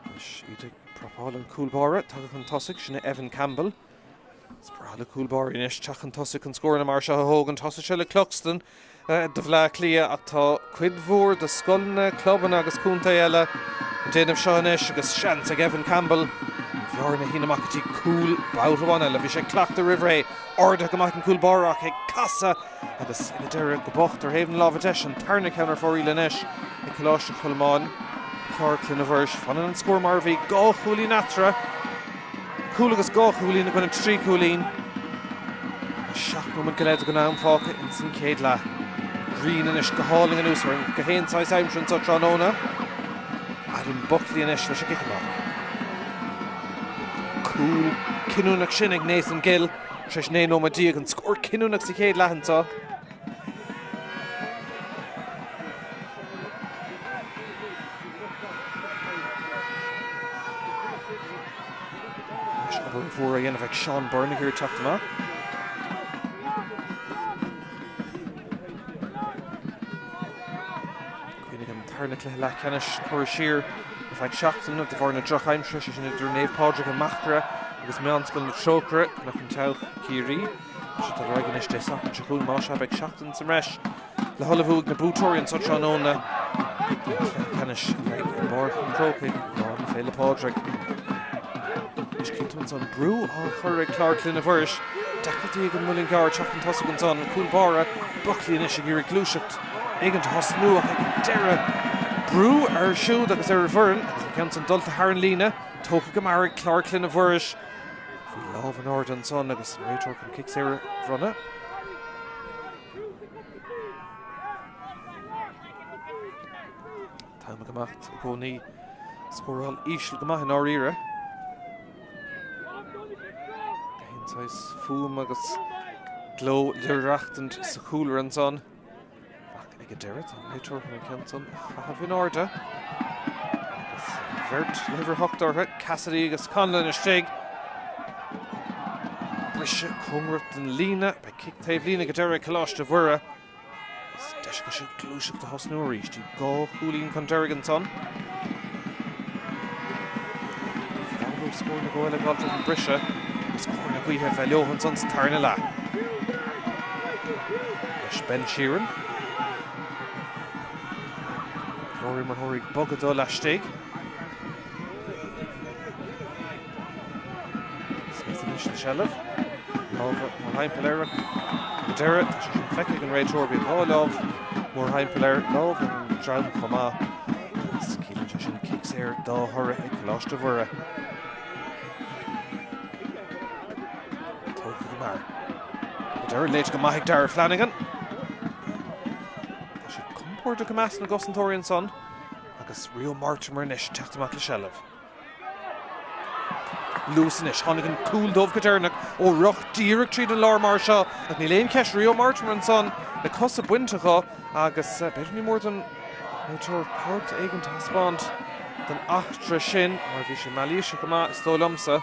[SPEAKER 1] Anois iad ag prapáil an cúl báire tagtha chun tosaigh, sin é Evan Campbell. Is breá le cúl báirí anois teacht chun tosaigh chun scóranna mar seo a thógaint. Thosaigh sé le Cluxton do Bhleá Cliath ach tá cuid mhór de scoileanna, clubanna agus contae eile ag déanamh seo anois agus seans ag Evan Campbell an bhearna a shíneadh amach go dtí cúl babhta amháin eile. Bhí sé ag cleachtadh roimh ré, ardaithe go maith ag an gcúl báire ach ag casadh agus ag an deireadh go bocht ar thaobh na láimhe deise, an tarna ceann ar fóraoil anois ag Coláiste Cholmáin, Clár Clainne Mhuiris. Fanann an scór mar a bhí, 2 chúilín eatarthu. Cúl agus 2 chúilín i gcoinne 3 chúilín. 7 nóiméad go leith den am fágtha ins an chéad leath. Grian anois go hálainn anuas orainn, gach aon saghas aimsire anseo tráthnóna. Adam Buckley anois leis an gcic amach. Cúl cinniúnach sin ag Nathan Gill tar éis 19 nóiméad, an scór cinniúnach sa chéad leath anseo. Anois obair mhór á dhéanamh ag Seán Byrne ag iarraidh teacht amach. Cuimhnigh an tarna cluiche leathcheannais curtha siar ar feadh seachtaine de bharr na drochaimsire, sé sin idir Naomh Pádraig i Machaire agus Meánscoil na Trócaire, Cnoc an Teach, Ciarraí. Tá sé ag dul ar aghaidh anois Dé Sathairn seo chugainn, más ea beidh seachtain sa mbreis le hullmhú ag na buaiteoirí anseo tráthnóna don chluiche ceannais a bheidh i bPáirc an Chrócaigh lá na Féile Pádraig. Anois cinnte ansan brú á chur ag Clár Clainne Mhuiris. Deacrachtaí ag an Muileann gCearr teacht chun tosaigh ansan. An cúl báire Buckley anois ag iarraidh gluaiseacht éigin a thosnú ach ag an deireadh brú air siúd agus ar a bhfoireann agus an ceann san dulta thar an líne. Tógtha go mear ag Clár Clainne Mhuiris. Bhí lámh in airde ansan agus an réiteoir chun cic saor a bhronnadh. An t-am ag imeacht i gcónaí. Scóráil íseal go maith i ndáiríre. Aon saghas fuaim agus gleo le haireachtaint sa chúlra ansan. Ach ag an deireadh tá an réiteoir chun an ceann san a chaitheamh in airde. Agus bheirt le huimhir 8 orthu, Cassidy agus Conlon istigh. Briseadh cóngarach don líne. Beidh cic taobh líne go deireadh ag Coláiste Mhuire. Is deis acu siúd gluaiseacht a thosnú arís. Iad 2 chúilín chun deiridh ansan. Ba bhreá leo scór nó dhó eile a fháilt roimh an briseadh agus cóir na gaoithe a bheith leo ansan sa tarna leath. Leis Ben Sheerin. Go leor imreoirí ag bogadh dó laistigh. Smith anois le seilbh. Lámha mórthimpeall air ag an deireadh. Tá sé sin feicthe ag an réiteoir. Bhí 2 lámh mórthimpeall air. Lámh ar an dream chomh maith. Agus ciallaíonn sé sin cic saor dá thoradh ag Coláiste Mhuire. Tógtha go mear. Ag an deireadh léite go maith ag Darragh Flanagan. Tá sé compordach i measc na gcosantóirí ansan. Agus Rio Mortimer anois ag teacht amach le seilbh. Luas anois. Tháinig an cúl dóibh go deireanach ó ruc díreach tríd an lár mar seo ach níl aon cheist Rio Mortimer ansan na cosa bainte dho agus b'fhéidir ní mór don réiteoir cárta éigin a thaispeáint don eachtra sin mar bhí sé mailíseach go maith is dóigh liomsa.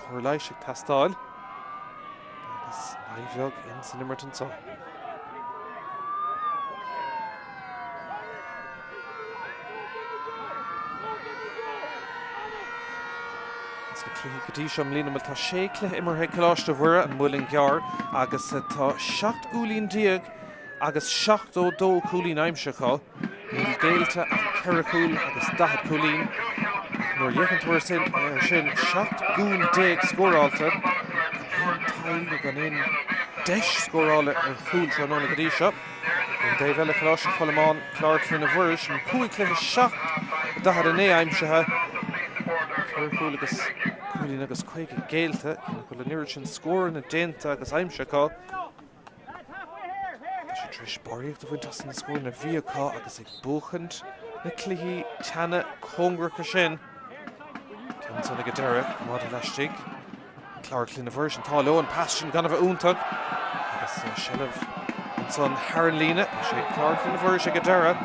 [SPEAKER 1] Cóir leighis ag teastáil. Agus moill bheag in san imirt anseo. Sna cluichí go dtí seo i mbliana, bhuel tá sé chluiche imeartha ag Coláiste Mhuire, an Muileann gCearr, agus tá 17 gcúilín agus 72 cúilín aimsithe acu. Níl géillte ach 4 chúl agus 40 cúilín. Ach nuair a fhéachann tú air sin, 17 gcúl scórálta, gan aon tadhall nó gan aon deis scórála ar chúl tráthnóna go dtí seo. Ar an dtaobh eile, Coláiste Cholmáin, Clár Clainne Mhuiris, sin 5 chluiche 7, 49 aimsithe, 4 chúl agus cúilín agus 50 géillte. Cé nach bhfuil an oiread sin scóranna déanta agus aimsithe acu, Tá siad tar éis barraíocht a bhaint as na scóranna a bhí acu agus ag buachaint na cluichí teanna cóngaracha sin. Ceann san ag an deireadh, coimeádta laistigh. Clár Clainne Mhuiris an t-ádh leo an pas sin gan a bheith iontach agus seilbh ansan thar an líne. Tá sé Clár Clainne Mhuiris ag an deireadh. Tá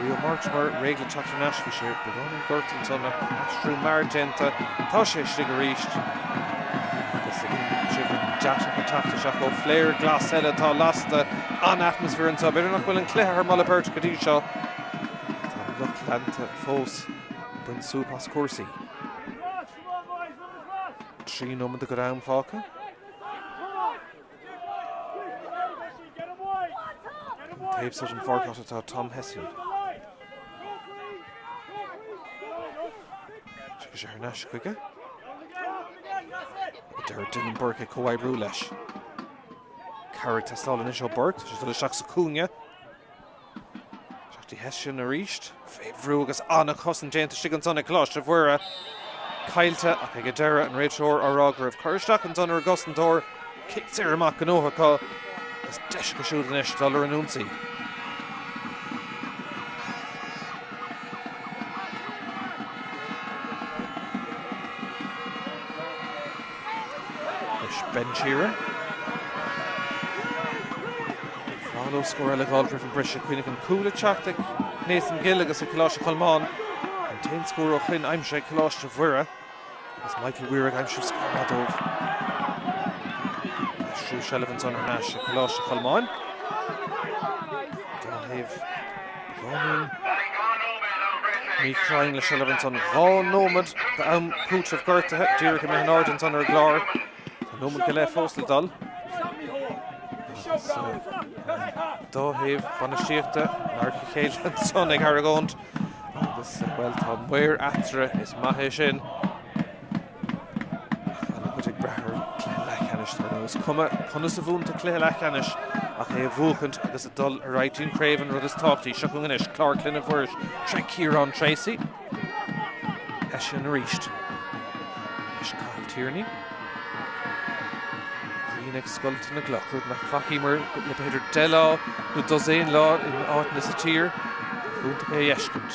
[SPEAKER 1] Rio Mortimer réidh le teacht thar n-ais. Bhí sé beagáinín gortaithe ansan ach aistriú mear déanta. Tá sé istigh arís. Agus sibh an deatach ag teacht isteach ó flare glas eile atá lasta. An-atmaisféar anseo. B'fhéidir nach bhfuil an cluiche thar moladh beirte go dtí seo. Tá an lucht leanta fós ag baint súp as cúrsaí. 3 nóiméad de am fágtha. An taobh seo den pháirc atá Tom Hession. Tiocfaidh sé thar n-ais chuige. Deir Dylan Burke ag comhoibriú leis. Cabhair ag teastáil anois ó Burke, tá sé dul isteach sa chúinne. Isteach dtí Hession arís. Fé bhrú agus an-chosaint déanta istigh ansan ag Coláiste Mhuire. Caillte ach ag an deireadh an réiteoir á rá go raibh cur isteach ansan ar an gcosantóir. Cic saor amach gnóthaithe acu agus deis acu siúd anois dul ar an ionsaí. Anois Ben Sheerin. Ba bhreá leo scór eile a dh'fháil roimh an briseadh. Cuimhnigh an cúl ag teacht ag Nathan Gill agus ag Coláiste Cholmáin. An t-aon scór ó shoin aimsithe ag Coláiste Mhuire agus Michael Weir ag aimsiú scór maith dóibh. Aistriú seilbh ansan thar n-ais ag Coláiste Cholmáin. Dá thaobh beagáinín míchruinn le seilbh ansan. 2 nóiméad d'am cúitimh gortaithe díreach imithe in airde ansan ar an gclár. Tá nóiméad go leith fós le dul. Agus dá thaobh bainistíochta in adharca a chéile ansan ag argóint. Agus, bhuel, tá maor eatarthu, is maith é sin. Ach an-chuid ag brath ar an gcluiche leathcheannais, dar ndóigh. Is cuma conas a bhuann tú cluiche leathcheannais ach é a bhuachaint agus a dul ar aghaidh dtí'n chraobh an rud is tábhachtaí. Seo chugainn anois Clár Clainne Mhuiris tré Ciarán Tracey. Eisean arís. Anois Cathal Tierney. Grian ag scoilteadh na gcloch, rud nach bhfacaíomar le b'fhéidir 10 lá nó dosaen lá in áiteanna sa tír. Bheadh iontach é a fheiscint.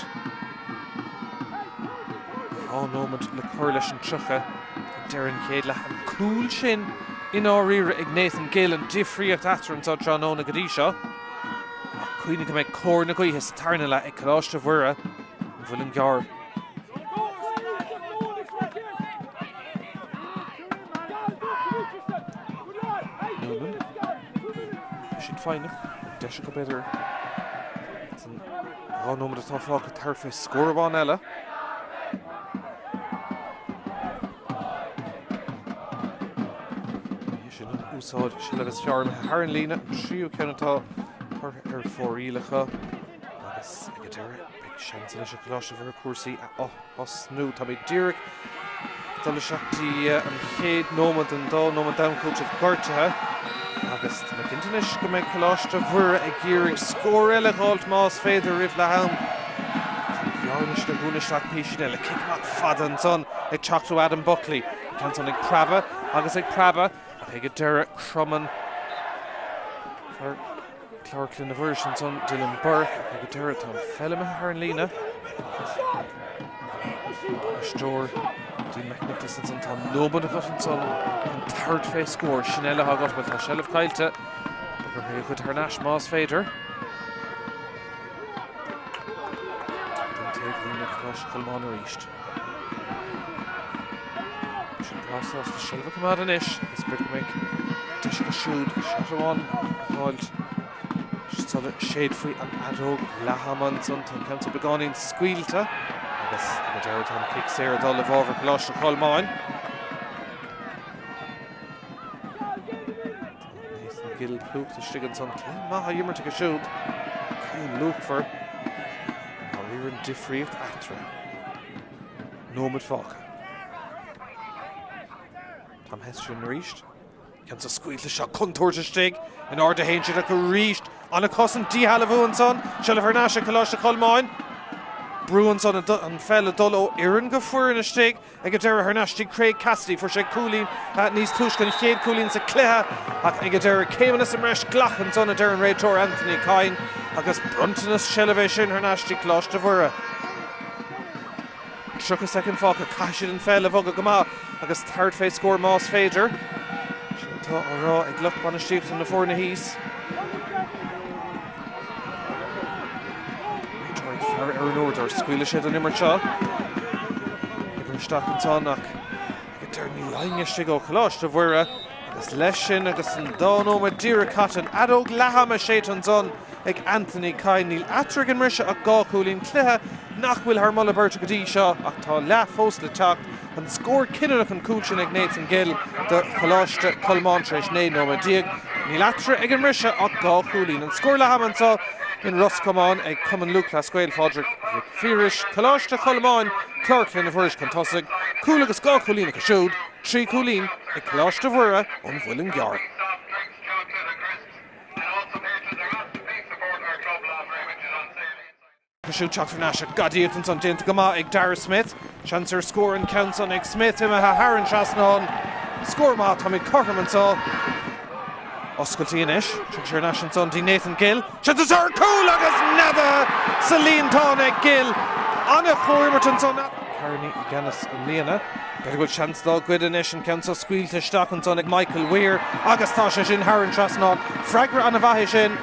[SPEAKER 1] 2 nóiméad le cur leis an 30 ag deireadh an chéad leath. An cúl sin i ndáiríre ag Nathan Gill an difríocht eatarthu anseo tráthnóna go dtí seo. Ach cuimhnigh go mbeidh cóir na gaoithe sa tarna leath ag Coláiste Mhuire, an Mhuileann gCearr. Noonan. Beidh siad foighneach. Deis acu b'fhéidir san 2 nóiméad atá fágtha tabhairt fé scór amháin eile. Sin an úsáid seilbh is fearr imithe thar an líne, an tríú ceann atá curtha ar fóraoil acu agus ag an deireadh beidh seans anois ag Coláiste Mhuire cúrsaí a osnú. Táimid díreach ag dul isteach dtí an chéad nóiméad den dá nóiméad d'am cúitimh gortaithe agus tá mé cinnte anois go mbeidh Coláiste Mhuire ag iarraidh scór eile a dh'fháilt más féidir roimh leath am. Tá an bhearna sin a dhúnadh isteach písín eile. Cic amach fada ansan ag teacht ó Adam Buckley. An ceann san ag preabadh agus ag preabadh ach ag an deireadh cromann fear Chlár Clainne Mhuiris ansan, Dylan Burke, ach ag an deireadh tá an pheil imithe thar an líne. Bainisteoir Dean McNicholas ansan, tá nóiméad agat ansan chun tabhairt fé scór. Sin eile atá agat, bhuel tá seilbh caillte. Ba chóir é a ghoid thar n-ais más féidir. Don taobhlíne Coláiste Cholmáin arís. Sin breá sásta seilbh a choimeád anois agus b'fhéidir go mbeidh deis acu siúd seat amháin a fháilt sula séidfí an fheadóg leath-ama ansan. Tá an ceann seo beagáinín scaoilte agus ag an deireadh tá an cic saor ag dul i bhfabhar Choláiste Cholmáin. Tá Nathan Gill plúchta istigh ansan. Cluiche maith á imirt aige siúd. Cúl luachmhar. Dáiríre an difríocht eatarthu. Nóiméad fágtha. Tom Hession arís. Ceann seo scaoilte seo contúirt istigh in airde a théann siad ach arís an-chosaint díshealbhú ansan. Seilbh thar n-ais ag Coláiste Cholmáin. Brú ansan an pheil ag dul ó fhoireann go foireann istigh. Ag an deireadh thar n-ais dtí Craig Cassidy, fuair sé cúilín níos túisce, an chéad cúilín sa cluiche ach ag an deireadh céimeanna sa mbreis glac ansan a deir an réiteoir Anthony Kyne agus bronntanas seilbhe é sin thar n-ais dtí Coláiste Mhuire. 30 soicind fágtha, caithfidh siad an pheil a bhogadh go maith agus tabhairt fé scór más féidir. Sin atá á rá ag lucht bainistíochta na foirne thíos. Réiteoir ag faire ar an uaireadóir, scaoilfidh sé don imirt seo. Oibre isteach ansan ach ag an deireadh níl éinne istigh ó Choláiste Mhuire agus leis sin agus an dá nóiméad díreach caite an fheadóg leath-ama séidte ansan ag Anthony Kyne. Níl eatarthu ag an mbriseadh ach dhá chúilín. Cluiche nach bhfuil thar moladh beirte go dtí seo ach tá leath fós le teacht. An scór cinniúnach an cúl sin ag Nathan Gill do Choláiste Cholmáin tar éis 19 nóiméad. Níl eatarthu ag an mbriseadh ach dhá chúilín. An scór leath-ama anseo in Ros Comáin ag Cumann Lúthchleas Gael Phádraig Mhic Phiarais, Coláiste Cholmáin, Clár Clainne Mhuiris chun tosaigh, cúl agus dhá chúilín acu siúd, trí chúilín ag Coláiste Mhuire ón Mhuileann gCearr. Siúd teacht thar n-ais ach gadaíocht ansan déanta go maith ag Dara Smith. Seans ar scór an ceann san ag Smith imithe thar an trasnán. Scór maith, táimid cothrom anso. Oscailtí anois. Tiocfaidh sé thar n-ais ansan dtí Nathan Gill. Seans ar cúl agus neadaithe sa líontán ag Gill. Ana-chomhimirt ansan. Carney i gceannas i mbliana. B'fhéidir go bhfuil seans dá gcuid anois an ceann so scaoilte isteach ansan ag Michael Weir agus tá sé sin thar an trasnán. Freagra ana-mhaith é sin.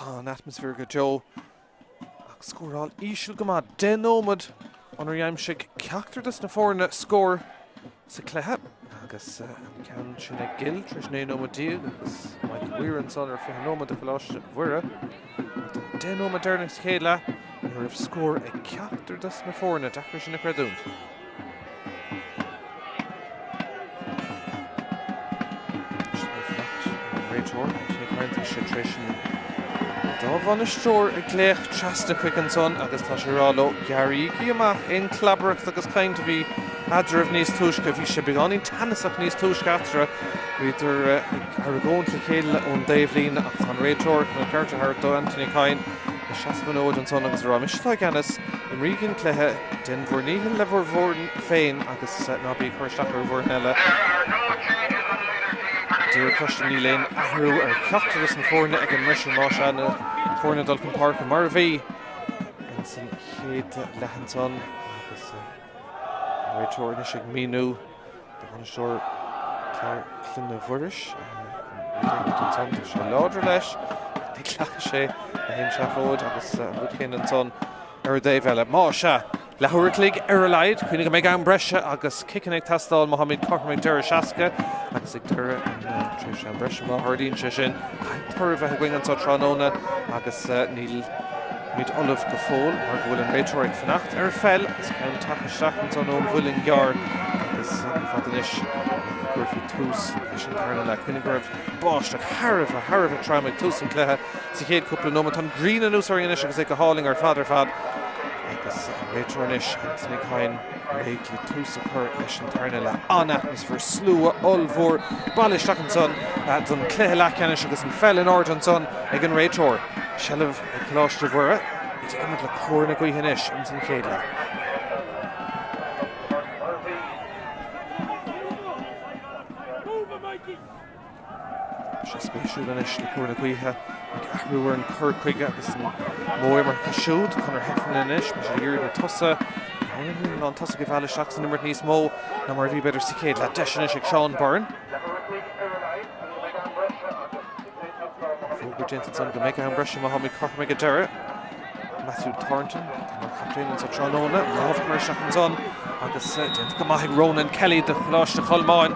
[SPEAKER 1] An-atmaisféar go deo ach scóráil íseal go maith. 10 nóiméad ónar aimsigh ceachtar de na foirne scór sa chluiche agus an ceann sin ag Gill tar éis 19 nóiméad agus Michael Weir ansan ar 20 nóiméad do Choláiste Mhuire. Ach don 10 nóiméad deireanach sa chéad leath ní raibh scór ag ceachtar de na foirne, deacair sin a chreidiúint. Réiteoir Anthony Kyne tá sé tar éis an dá bhainisteoir a ghlaoch trasna chuige ansan agus tá sé ag rá leo gearraigí amach aon chlabaireacht agus caint a bhí eadraibh níos túisce. Bhí sé beagáinín teannasach níos túisce eatarthu. Bhíodar ag argóint le chéile ón dtaobhlíne ach tá an réiteoir chun an ceart a thabhairt do Anthony Kyne ag seasamh an fhóid ansan agus ag rá mise atá i gceannas, imrígí an cluiche, Déan bhur ndícheall le bhur bhfoireann féin agus ná bí ag cur isteach ar an bhfoireann eile. Díreach cloiste níl aon athrú ar cheachtar de na foirne ag an mbriseadh más ea na foirne ag dul chun páirce mar a bhí ins an chéad leath ansan agus an réiteoir anois ag míniú do bhainisteoir Chlár Clainne Mhuiris ansan tá sé láidir leis ní ghlacfaidh sé le haon seafóid agus an rud céanna ansan Ar an dtaobh eile, más ea, leathuair a chloig ar a laghad, cuimhnigh go mbeidh am breise agus ciceanna ag teastáil má táimid cothrom ag deireadh 60 agus ag deireadh an tréimhse am breise. Má tharlaíonn sé sin, caithfidh toradh a bheith againn anseo tráthnóna agus nílimid ullamh go fóill mar go bhfuil an réiteoir ag fanacht ar pheil agus ceann tagtha isteach ansan ón Mhuileann gCearr agus ní fada anois go gcuirfí tús leis an tarna leath. Cuimhnigh go raibh báisteach thar a bheith, thar a bheith trom ag tús an chluiche. Sa chéad chúpla nóiméad, tá an ghrian anuas orainn anois agus é go hálainn ar fad ar fad. Agus an réiteoir anois, Anthony Kyne, réidh le tús a chur leis an tarna leath. An-atmaisféar, slua ollmhór bailithe isteach ansan don chluiche leathcheannais agus an pheil in airde ansan ag an réiteoir. Seilbh ag Coláiste Mhuire, iad ag imirt le cóir na gaoithe anois ins an chéad leath. Tá sé spéisiúil anois le cóir na gaoithe ag athrú ar an cur chuige agus an modh imeartha siúd. Conor Heffernan anois, beidh siad ag iarraidh na tosaithe, an lán tosaigh a mhealladh isteach san imirt níos mó ná mar a bhí b'fhéidir sa chéad leath. Deis anois ag Seán Byrne. Fógra déanta ansan go mbeidh am breise má tháimid cothrom ag an deireadh. Matthew Thornton, mar chaptaen anseo tráthnóna, lámh curtha isteach ansan agus déanta go maith ag Ronan Kelly do Choláiste Cholmáin.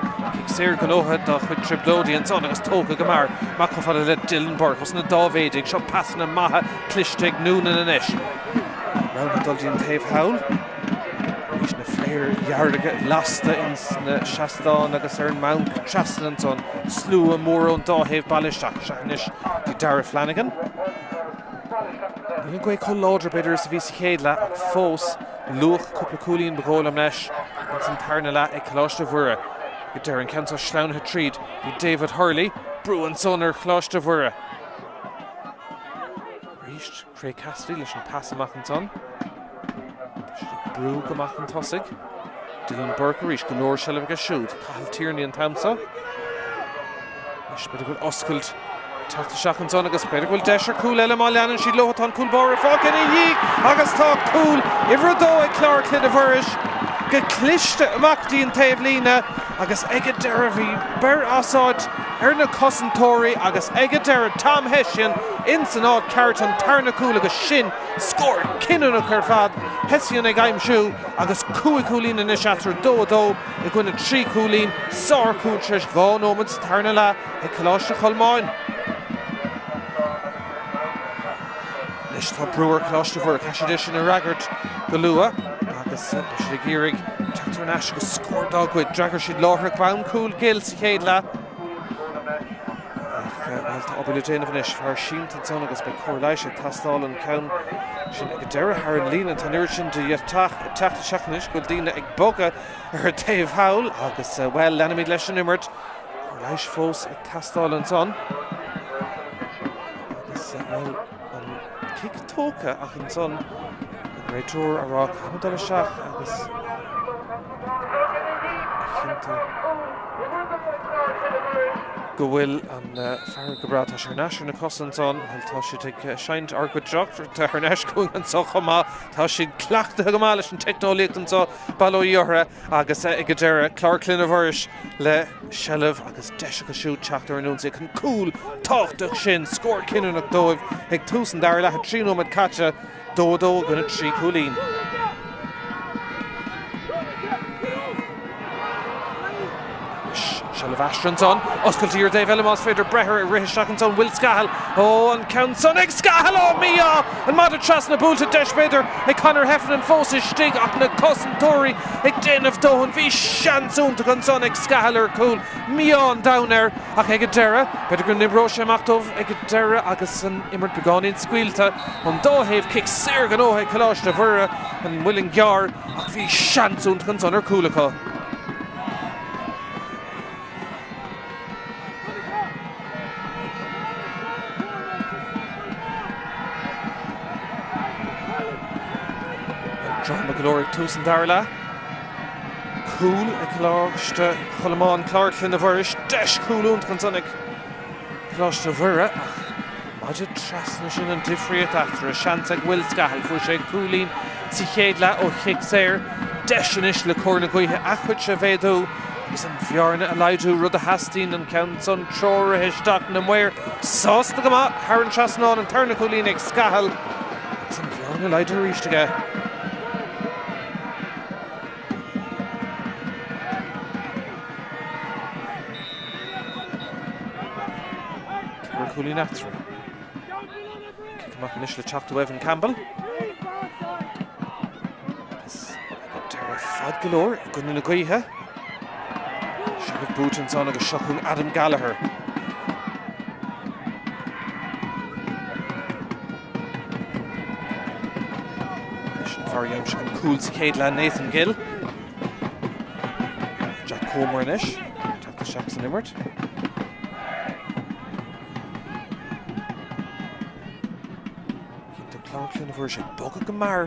[SPEAKER 1] Cic saor gnóthaithe dá chuid trioblóidí ansan agus tógtha go mear amach chomh fada le Dylan Burke os na dá mhéid. Seo pasanna maithe cliste ag Noonan anois. Roghnaithe dul dtí an taobh thall. Arís na fléir dhearga lasta ins na seastáin agus ar an mbanc trasna ansan. Slua mór ón dá thaobh bailithe isteach. Isteach anois dtí Darragh Flanagan. Níl an ghaoth chomh láidir b'fhéidir is a bhí sa chéad leath ach fós luach cúpla cúilín ba dhóigh liom leis ins an tarna leath ag Coláiste Mhuire. Go deireadh an ceann seo sleamhnaithe tríd bhí David Hurley, brú ansan ar Choláiste Mhuire. Arís Craig Cassidy leis an pas amach ansan. Tá siad ag brú go maith chun tosaigh. Dylan Burke arís, go leor seilbh aige siúd. Cathal Tierney an t-am seo. Anois b'fhéidir go bhfuil oscailt ag teacht isteach ansan agus b'fhéidir go bhfuil deis ar chúl eile má leanann siad leo. Tá an cúl báire fágtha ina dhiaidh agus tá cúl uimhir a dó ag Clár Clainne Mhuiris go cliste amach go dtí an taobh líne agus ag an deireadh bhí beir as áit ar na cosantóirí agus ag an deireadh Tom Hession ins an áit ceart an tarna cúl agus sin scór cinniúnach ar fad. Hession ag aimsiú agus 5 chúilín anois eatarthu, 2-2 i gcoinne 3 chúilín. Sárchúl tar éis 2 nóiméad sa tarna leath ag Coláiste Cholmáin. Anois tá brú ar Choláiste Mhuire. Caithfidh siad é sin a fhreagairt go luath agus beidh siad ag iarraidh teacht thar n-ais agus scór dá gcuid. D'fhreagair siad láithreach bonn cúl Gill sa chéad leath. Ach, bhuel, tá obair le déanamh anois. Fear sínte ansan agus beidh cóir leighis ag teastáil an ceann sin ag an deireadh thar an líne. Tá an oiread sin de dheatach ag teacht isteach anois go bhfuil daoine ag bogadh ar an taobh thall agus, bhuel, leanfaimid leis an imirt. Cóir leighis fós ag teastáil ansan. Agus, bhuel, an cic tógtha ach ansan an réiteoir a rá caithfimid dul isteach agus a chinntiú. Cinnte go bhfuil an fear go breá. Tá sé thar n-ais ar na cosa ansan. Bhuel, tá siad ag seinnt ár gcuid teachtaireachta thar n-ais chugainn anso chomh maith. Tá siad cleachtaithe go maith leis an teicneolaíocht anso, bail ó Dhia orthu, agus ag an deireadh, Clár Clainne Mhuiris le seilbh agus deis acu siúd teacht ar an ionsaí chun cúl tábhachtach sin, scór cinniúnach dóibh ag tús an dara leath, 3 nóiméad caite. 2, 2 i gcoinne 3 cúilín. Seilbh aistrithe ansan. Oscailt ar an dtaobh eile más féidir breith air. Rith isteach ansan Will Scahill. Ó, an ceann san ag Scahill! Ó, mí-ádh! An mada trasna buailte deis b'fhéidir ag Conor Heffernan fós istigh ach na cosantóirí ag déanamh dóthain. Bhí seans iontach ansan ag Scahill ar chúl. Mí-ádh an domhain air ach ag an deireadh, b'fhéidir go n-oibreoidh sé amach dóibh ag an deireadh agus an imirt beagáinín scaoilte ón dá thaobh. Cic saor gnóthaithe ag Coláiste Mhuire, an Muileann gCearr, ach bhí seans iontach ansan ar chúl acu. Dráma go leor ag tús an dara leath. Cúl ag Coláiste Cholmáin, Clár Clainne Mhuiris, deis cúl iontach ansan ag Coláiste Mhuire ach maide trasna sin an difríocht eatarthu. Seans ag Will Scahill, fuair sé cúilín sa chéad leath ó chic saor. Deis anois le cóir na gaoithe a chuidse a mhéadú agus an bhearna a laghdú, rud a theastaíonn an ceann san treoraithe isteach na maoir sásta go maith thar an trasnán an tarna cúilín ag Scahill agus an bhearna laghdaithe arís aige. Ceithre chúilín eatarthu. Cic amach anois le teacht ó Evan Campbell. Agus deireadh fad go leor i gcoinne na gaoithe. Seilbh buaite ansan agus seo chugainn Adam Gallagher. Leis an fear a d'aimsigh an cúl sa chéad leath, Nathan Gill. Jack Comer anois, teacht isteach san imirt. Cinnte Clár Clainne Mhuiris ag bogadh go mear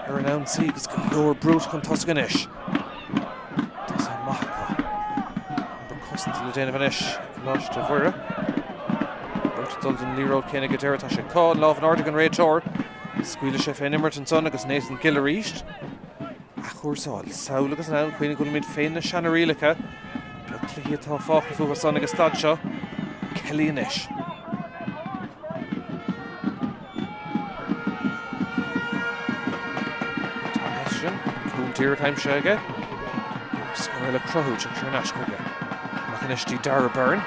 [SPEAKER 1] ar an ionsaí agus go leor brúite chun tosaigh anois. Tosaithe maith acu. Obair cosanta le déanamh anois ag Coláiste Mhuire. Beirt ag dul don liathróid céanna go deireadh. Tá sé acu, an lámh in airde ag an réiteoir. Scaoilfidh sé fén imirt ansan agus Nathan Gill arís. Athchúrsáil. Sall agus anall. Cuimhnigh go bhfuilimid fé na seana-rialacha. Beag cluichí atá fágtha fúthu san ag an staid seo. Kelly anois. Tom Hession, cúl díreach aimsithe aige. Scór eile a chruthú, tiocfaidh sé thar n-ais chuige. Amach anois dtí Darragh Byrne.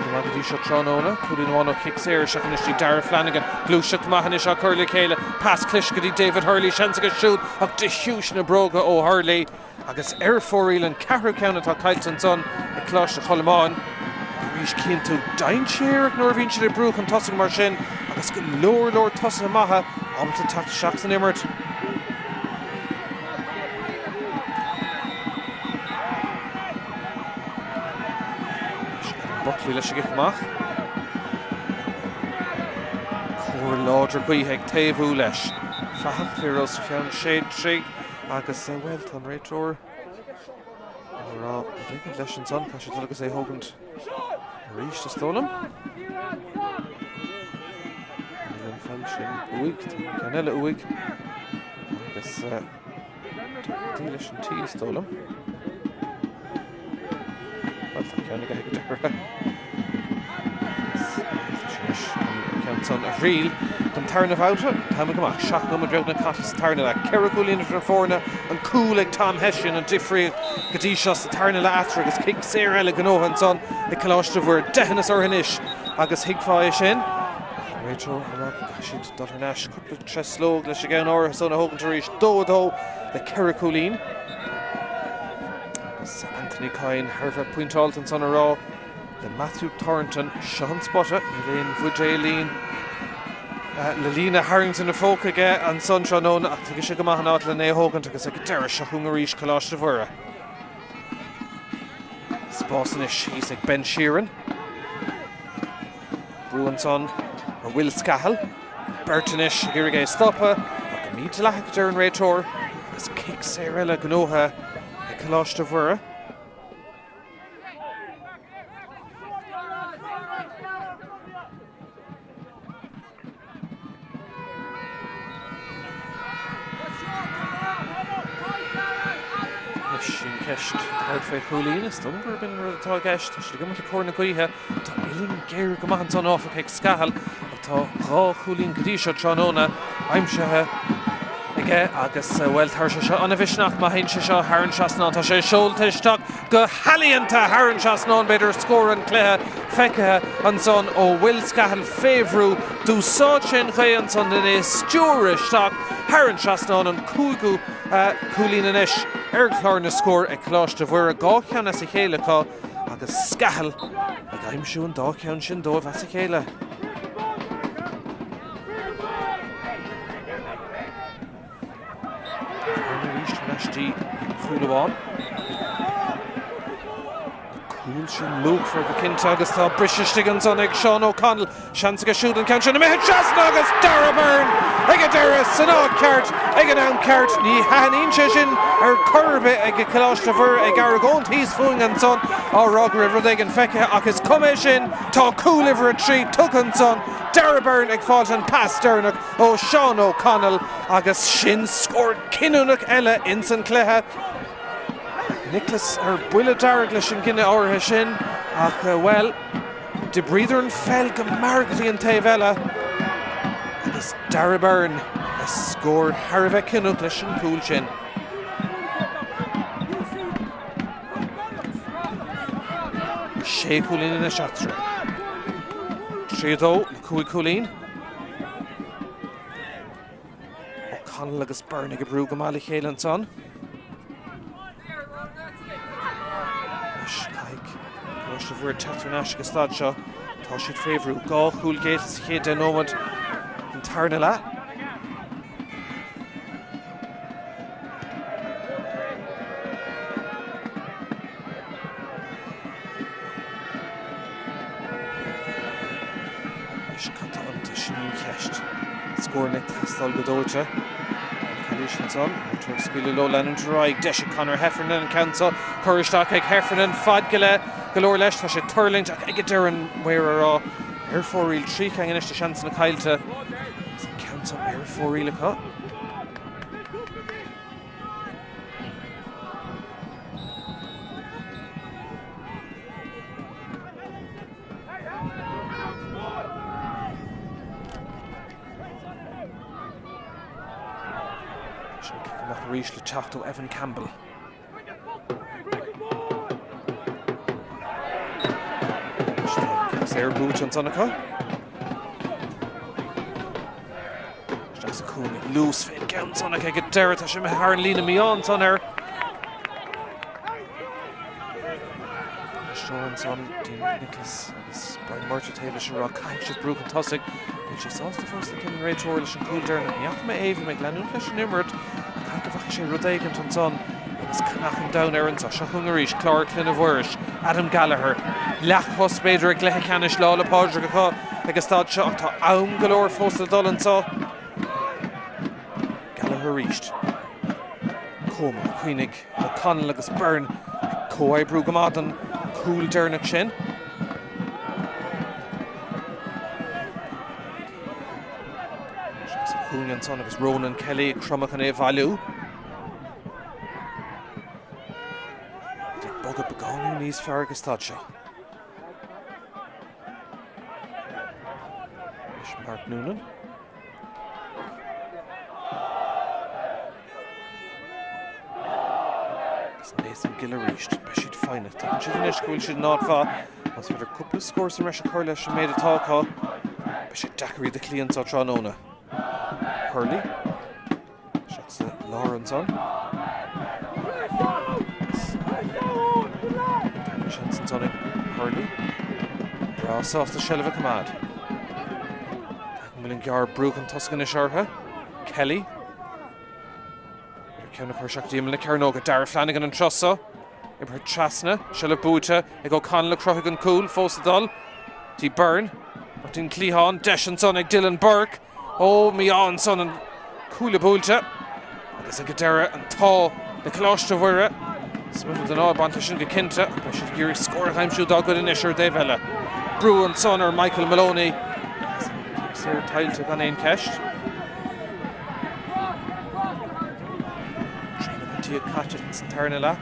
[SPEAKER 1] Go maith go dtí seo tráthnóna. Cúilín amháin ó chic saor isteach anois dtí Darragh Flanagan. Gluaiseacht maith anois á cur le chéile. Pas cliste go dtí David Hurley. Seans aige siúd ach de chiumhais na bróga ó Hurley. Agus ar fóraoil an ceathrú ceann atá caillte ansan ag Coláiste Cholmáin. Arís cíonn tú dainséarach nuair a bhíonn siad ag brú chun tosaigh mar sin agus go leor leor tosaithe maithe ábalta teacht isteach san imirt. Buckley leis an gcic amach. Cóir láidir gaoithe ag taobhú leis. Fathach fir os a chionn séidte. Agus, bhuel, tá an réiteoir ag rá rud éigin leis ansan, caithfidh sé dul agus é a thógaint arís, is dóigh liom. Níl an feall sin uaidh, tá an ceann eile uaidh. Agus dí leis an tí, is dóigh liom. Bhuel, tá ceann aige ag an deireadh. Ceann san a thriail don tarna bhabhta. Táimid go maith. 7 nóiméad beagnach caite sa tarna leath. Ceithre chúilín idir na foirne. An cúl ag Tom Hession an difríocht go dtí seo sa tarna leath eatarthu agus cic saor eile gnóthaithe ansan ag Coláiste Mhuire. Deitheanas orthu anois agus thuigfeá é sin. Ach an réiteoir á rá go gcaithfidh siad dul thar n-ais cúpla truslóg leis an gceann áirithe san a thógaint arís. 2-2 le ceithre chúilín. Agus Anthony Coyne thar a bheith pointeáilte ansan a rá le Matthew Thornton, seo an spota, níl aon bhuidéilín le líne a tharraingt ina phóca aige ansan tráthnóna ach tuigfidh sé go maith an áit lena é a thógaint agus ag an deireadh seo chugainn arís Coláiste Mhuire. Spás anois thíos ag Ben Sheerin. Brú ansan ar Will Scahill. Beirt anois ag iarraidh é a stopadh ach go mídhleathach a deir an réiteoir agus cic saor eile gnóthaithe ag Coláiste Mhuire. Ceist céard fé chúilín? Is dóigh liom gurb in an rud atá i gceist. Tá siad ag imirt le cóir na gaoithe. Tá uillinn géar go maith ansan áfach ag Scahill ach tá 2 chúilín go dtí seo tráthnóna aimsithe aige agus, bhuel, tabharfaidh sé seo an-mhisneach má théann sé seo thar an trasnán. Tá sé seolta isteach go healaíonta thar an trasnán, b'fhéidir scór an chluiche feicthe ansan ó Will Scahill fé bhrú. D'úsáid sé an ghaoth ansan len é a stiúradh isteach thar an trasnán, an cúigiú cúilín anois ar chlár na scór ag Coláiste Mhuire, 2 cheann as a chéile acu agus Scahill ag aimsiú an dá cheann sin dóibh as a chéile. Byrne arís thar n-ais dtí an chúl amháin. Na cúil sin luachmhar go cinnte agus tá briseadh istigh ansan ag Seán O'Connell. Seans aige siúd an ceann sin imithe trasna agus Darragh Byrne ag an deireadh san áit ceart ag an am ceart. Ní thaitníonn sé sin ar chor ar bith ag Coláiste Mhuire ag argóint thíos fúinn ansan á rá go raibh rud éigin feicthe ach is cuma é sin, tá cúl uimhir 3 tugtha ansan, Darragh Byrne ag fáilt an pas deireanach ó Seán O'Connell agus sin scór cinniúnach eile ins an cluiche. Nicholas ar buile dearg leis an gcinneadh áirithe sin ach, bhuel, D'oibríodar an pheil go mear go dtí an taobh eile agus Darragh Byrne le scór thar a bheith cinniúnach leis an gcúl sin. Sé chúilín anois eatarthu. 3-2 le 5 chúilín. O'Connell agus Byrne ag oibriú go maith le chéile ansan. Anois caithfidh Coláiste Mhuire teacht thar n-ais ag an staid seo. Tá siad fé bhrú. 2 chúl géillte sa chéad 10 nóiméad den tarna leath. Anois cad tá iontu? Sin í an cheist. Scóranna ag teastáil go dóite. An calaois ansan. Ag scaoileadh leo leanúint ar aghaidh. Deis ag Conor Heffernan an ceann seo curtha isteach ag Heffernan. Fad go leith go leor leis. Tá sé ag tuirlingt ach ag an deireadh an maor á rá ar fóraoil. 3 cheann anois de sheansanna caillte. Agus an ceann seo ar fóraoil acu. Sin cic amach arís le teacht ó Evan Campbell. Saor buaite ansan acu. Isteach sa chúinne luas fén gceann san ach ag an deireadh tá sé imithe thar an líne mí-ádh ansan air. Seo ansan Dean Nicholas agus Brian Murtagh taobh leis ag rá caithfidh sibh brú chun tosaigh. Níl sé sásta fós le cinneadh an réiteora leis an cúl deireanach. Ní fhaca mé é, bhí mé ag leanúint leis an imirt. Caithfidh go bhfaca sé rud éigint ansan agus cnach an domhain air anso. Seo chugainn arís Clár Clainne Mhuiris, Adam Gallagher. Leathchos b'fhéidir i gcluiche ceannais Lá 'le Pádraig acu. Ag an staid seo ach tá am go leor fós le dul anso. Gallagher arís. Comer, cuimhnigh, O'Connell agus Byrne ag comhoibriú go maith don chúl deireanach sin. Sa chúinne ansan agus Ronan Kelly ag cromadh chun é a bhailiú. Ag bogadh beagáinín níos fearr ag an staid seo. Anois Mark Noonan. Agus Nathan Gill arís. Beidh siad foighneach. Tuigeann siad anois go bhfuil siad in áit mhaith. Más féidir cúpla scór sa mbreis a chur leis an méid atá acu, beidh sé deacair iad a chloí anseo tráthnóna. Hurley. Isteach sa lár ansan. Darna seans ansan ag Hurley. Breá sásta seilbh a choimeád. An bhfuil an géarbrú chun tosaigh anois orthu? Kelly. Ceann a chur isteach go dtí imeall na cearnóige. Darragh Flanagan an turas seo. Oibrithe trasna. Seilbh buaite ag O'Connell a chruthaigh an cúl. Fós ag dul. Dtí Byrne. Martin cliathán. Deis ansan ag Dylan Burke. Ó, mí-ádh ansan an cuaille buailte agus ag an deireadh an t-ádh le Coláiste Mhuire. Smideadh den ádh ag baint leis sin go cinnte ach beidh siad ag iarraidh scór a aimsiú dá gcuid anois ar an dtaobh eile. Brú ansan ar Michael Maloney agus an cic saor tuillte gan aon cheist. Trí nóiméad caite ins an tarna leath.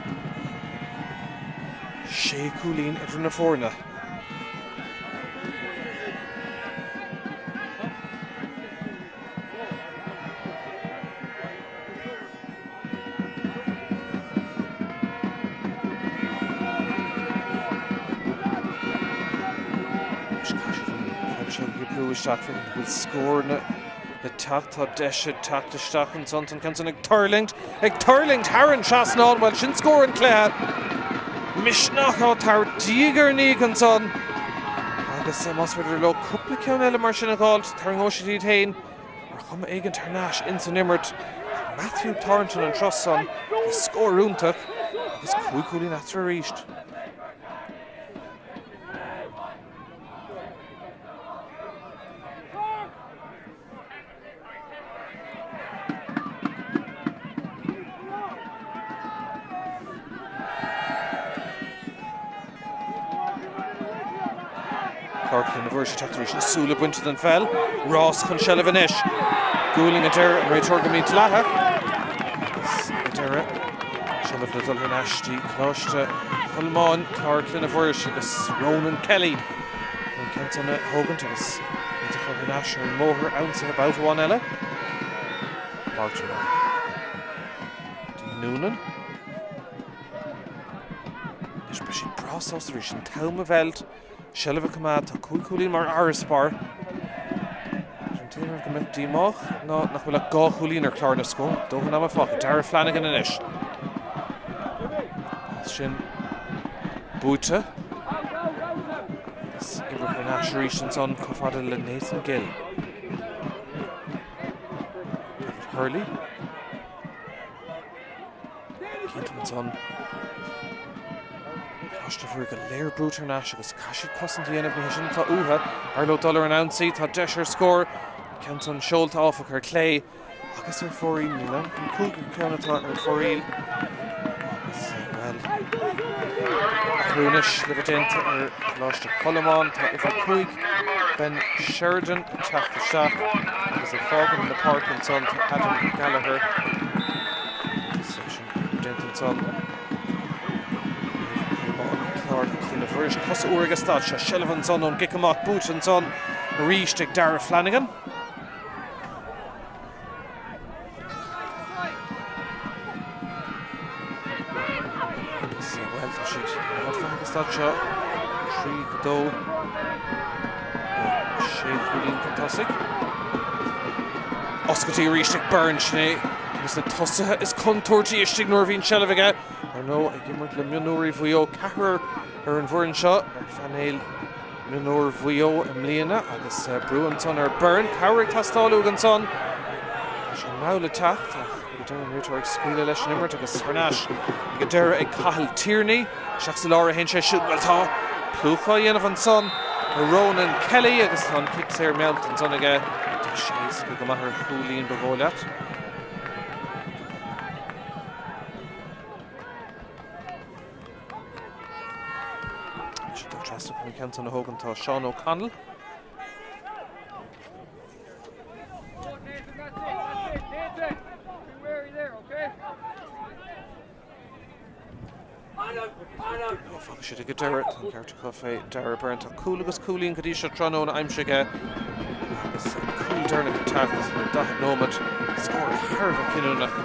[SPEAKER 1] Sé chúilín idir na foirne. Isteach go bhfuil scóranna le teacht. Tá deis ag teacht isteach ansan. Tá an ceann san ag tuirlingt, ag tuirlingt thar an trasnán. Bhuel, sin scór an chluiche. Misneach á tabhairt diaidh ar ndiaidh ansan. Agus más féidir leo cúpla ceann eile mar sin a dh'fháilt, tarraingeoidh siad iad féin ar chuma éigin thar n-ais ins an imirt. Matthew Thornton an turas san le scór iontach agus 5 chúilín eatarthu arís. Clár Clainne Mhuiris ag teacht arís na súile bainte den pheil. Ross chun seilbh anois. Gualainn a deir an réiteoir go mídhleathach. Agus ag deireadh, seilbh le dul thar n-ais dtí Coláiste Cholmáin, Clár Clainne Mhuiris agus Ronan Kelly an ceann san a thógaint agus iad a chur thar n-ais ar an mbóthar ionsaithe babhta amháin eile. Mortimer. Dtí Noonan. Anois beidh siad breá sásta arís an t-am a mheilt. Seilbh a choimeád, tá 5 chúilín mar fharasbarr. An t-aon rud go mbeadh díomách ná nach bhfuil ach 2 chúilín ar chlár na scór. Dóthain ama fágtha. Darragh Flanagan anois. Pas sin buaite. Agus oibrithe thar n-ais arís ansan chomh fada le Nathan Gill. David Hurley. Cinnte ansan. Coláiste Mhuire go léir brúite thar n-ais agus caithfidh siad cosaint a dhéanamh, ní hé sin atá uathu. B'fhearr leo dul ar an ionsaí, tá deis ar scór. An ceann san seolta áfach ar clé agus ar fóraoil. Níl ann ach an cúigiú ceann atá ar fóraoil. Agus, bhuel, athrú anois le bheith déanta ar Choláiste Cholmáin. Tá uimhir 5, Ben Sheridan, ag teacht isteach agus ag fágaint na páirce ansan tá Adam Gallagher. Déanta ansan. Clár Clainne Mhuiris. Cosa úr ag an stad seo. Seilbh ansan ón gcic amach. Buaite ansan arís ag Darragh Flanagan. Agus, bhuel, tá siad in áit mhaith ag an stad seo. 3-2. Sé chúilín chun tosaigh. Oscailte arís ag Byrne. Sin é Agus na tosaithe is contúirtí istigh nuair a bhíonn seilbh aige, ar ndóigh, ag imirt le mionúirí Mhaigh Eo, ceathrar ar an bhfoireann seo ar phainéal mionúir Mhaigh Eo i mbliana agus brú ansan ar Byrne, cabhair ag teastáil uaidh ansan. Tá sé mall ag teacht ach ag an deireadh an réiteoir ag scaoileadh leis an imirt agus thar n-ais ag an deireadh ag Cathal Tierney. Isteach sa lár a théann sé siúd. Bhuel tá plúchadh á dhéanamh ansan ar Ronan Kelly agus tá an cic saor meallta ansan aige. Deis éasca go maith ar chúilín ba dhóigh leat. Anois ag dul trasna chun an ceann san a thógaint tá Seán O'Connell. Fágfaidh siad ag an deireadh, tá an ceart acu fé Darragh Byrne. Tá cúl agus cúilín go dtí seo tráthnóna aimsithe aige agus an cúl deireanach ag teacht no 40 nóiméad. Scór thar a bheith cinniúnach.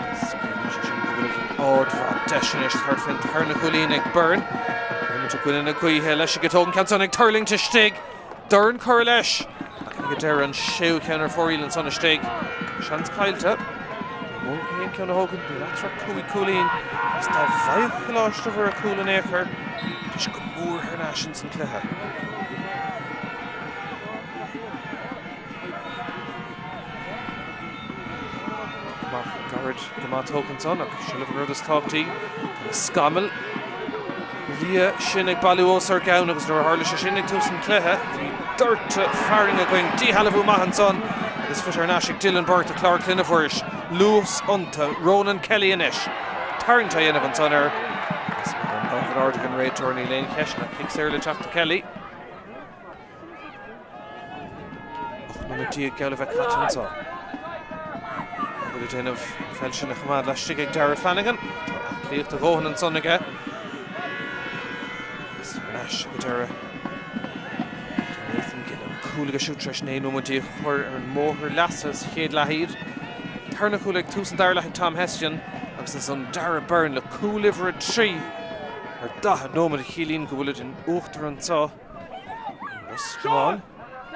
[SPEAKER 1] Agus ciallaíonn sé sin go bhfuil an ardmhaith deis anois thart fén tarna cúilín ag Byrne. Imirt i gcoinne na gaoithe leis ag tógaint ceann san ag tuirlingt istigh. Dorn curtha leis ach ag an deireadh an séú ceann ar fóraoil ansan istigh. Seans caillte. Ní mór aon ceann a thógaint, níl eatarthu ach 5 cúilín agus dá bhfaigheadh Coláiste Mhuire cúl in aon chor, bheidís go mór thar n-ais ins an cluiche. Amach gairid go maith tógtha ansan ach seilbh an rud is tábhachtaí. Tá na scamaill liath sin ag bailiú os ár gcionn agus nuair a tharla sé sin ag tús an chluiche bhí doirteadh fearainn againn. Díshealbhú maith ansan agus faighte thar n-ais ag Dylan Burke do Chlár Clainne Mhuiris. Luas iontu. Ronan Kelly anois. Tarraingt á dhéanamh ansan air agus an lámh in airde ag an réiteoir níl aon cheist ach cic saor le teacht do Kelly. 18 nóiméad geall le bheith caite anseo. Obair le déanamh an pheil sin a choimeád laistigh ag Darragh Flanagan. Tá aclaíocht a dhóthain ansan aige. Agus thar n-ais ag an deireadh do Nathan Gillen. Cúl aige siúd tar éis 19 nóiméad a chur ar an mbóthar leasa sa chéad leath iad. Tarna cúl ag tús an dara leath ag Tom Hession agus ansan Darragh Byrne le cúl uimhir 3 ar 40 nóiméad a chiallaíonn go bhfuilid in uachtar anseo i Ros Comáin.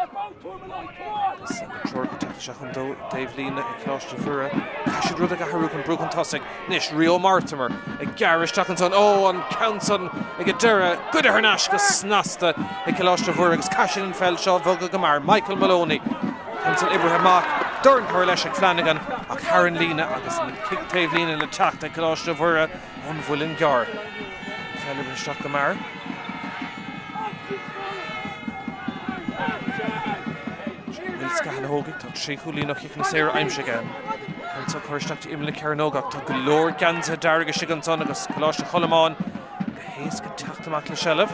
[SPEAKER 1] Agus an triúr ag teacht isteach ón dtaobhlíne ag Coláiste Mhuire. Caithfidh siad rud ag athrú chun brú chun tosaigh. Anois Rio Mortimer ag gearradh isteach ansan. Ó, an ceann san ag an deireadh. Goidte thar n-ais go snasta ag Coláiste Mhuire agus caithfidh siad an pheil seo a bhogadh go mear. Michael Maloney. Ceann san oibrithe amach. Dorn curtha leis ag Flanagan ach thar an líne agus an cic taobhlíne le teacht ag Coláiste Mhuire ón Mhuileann gCearr. Peil oibrithe isteach go mear. Will Scahill a thógfaidh. Tá 3 chúilín ó chiceanna saora aimsithe aige. Ceann seo curtha isteach d'imeall na cearnóige ach tá go leor geansaithe dearga istigh ansan agus Coláiste Cholmáin go héasca teacht amach le seilbh.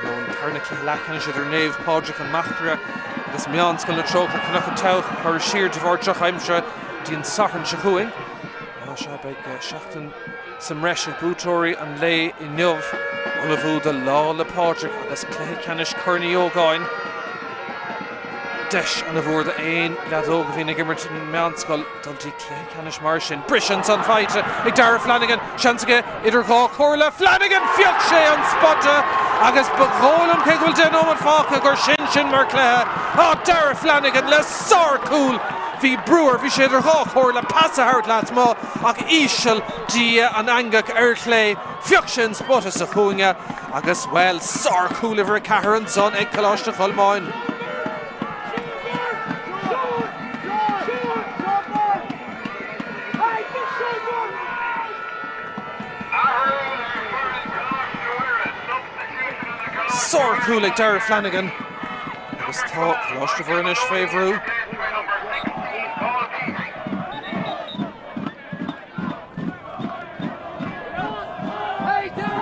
[SPEAKER 1] An tarna cluiche leathcheannais idir Naomh Pádraig an Machaire agus Meánscoil na Trócaire Cnoc an Tseabhac curtha siar de bharr drochaimsire dtí an Satharn seo chugainn. Á sea, beidh seachtain sa mbreis ag buaiteoirí an lae inniu ullmhú do Lá 'le Pádraig agus cluiche ceannais Chorn Uí Ógáin. Deis ana mhór d'aon leaid óg a bhíonn ag imirt i meánscoil dul dtí cluiche ceannais mar sin. Briseadh ansan faighte ag Darragh Flanagan. Seans aige idir dhá chomhairle. Flanagan! Phioc sé an spota agus ba dhóigh liom, cé go bhfuil 10 nóiméad fágtha, gur sin sin mar chluiche. Á, Darragh Flanagan le sárchúl! Bhí brú air, bhí sé idir dhá chomhairle, pas a thabhairt lasmuigh ach íseal dtí an eangach ar chlé. Phioc sé an spota sa chúinne agus, bhuel, sárchúl uimhir 4 ansan ag Coláiste Cholmáin. Sárchúl ag Darragh Flanagan agus tá Coláiste Mhuire anois fé bhrú.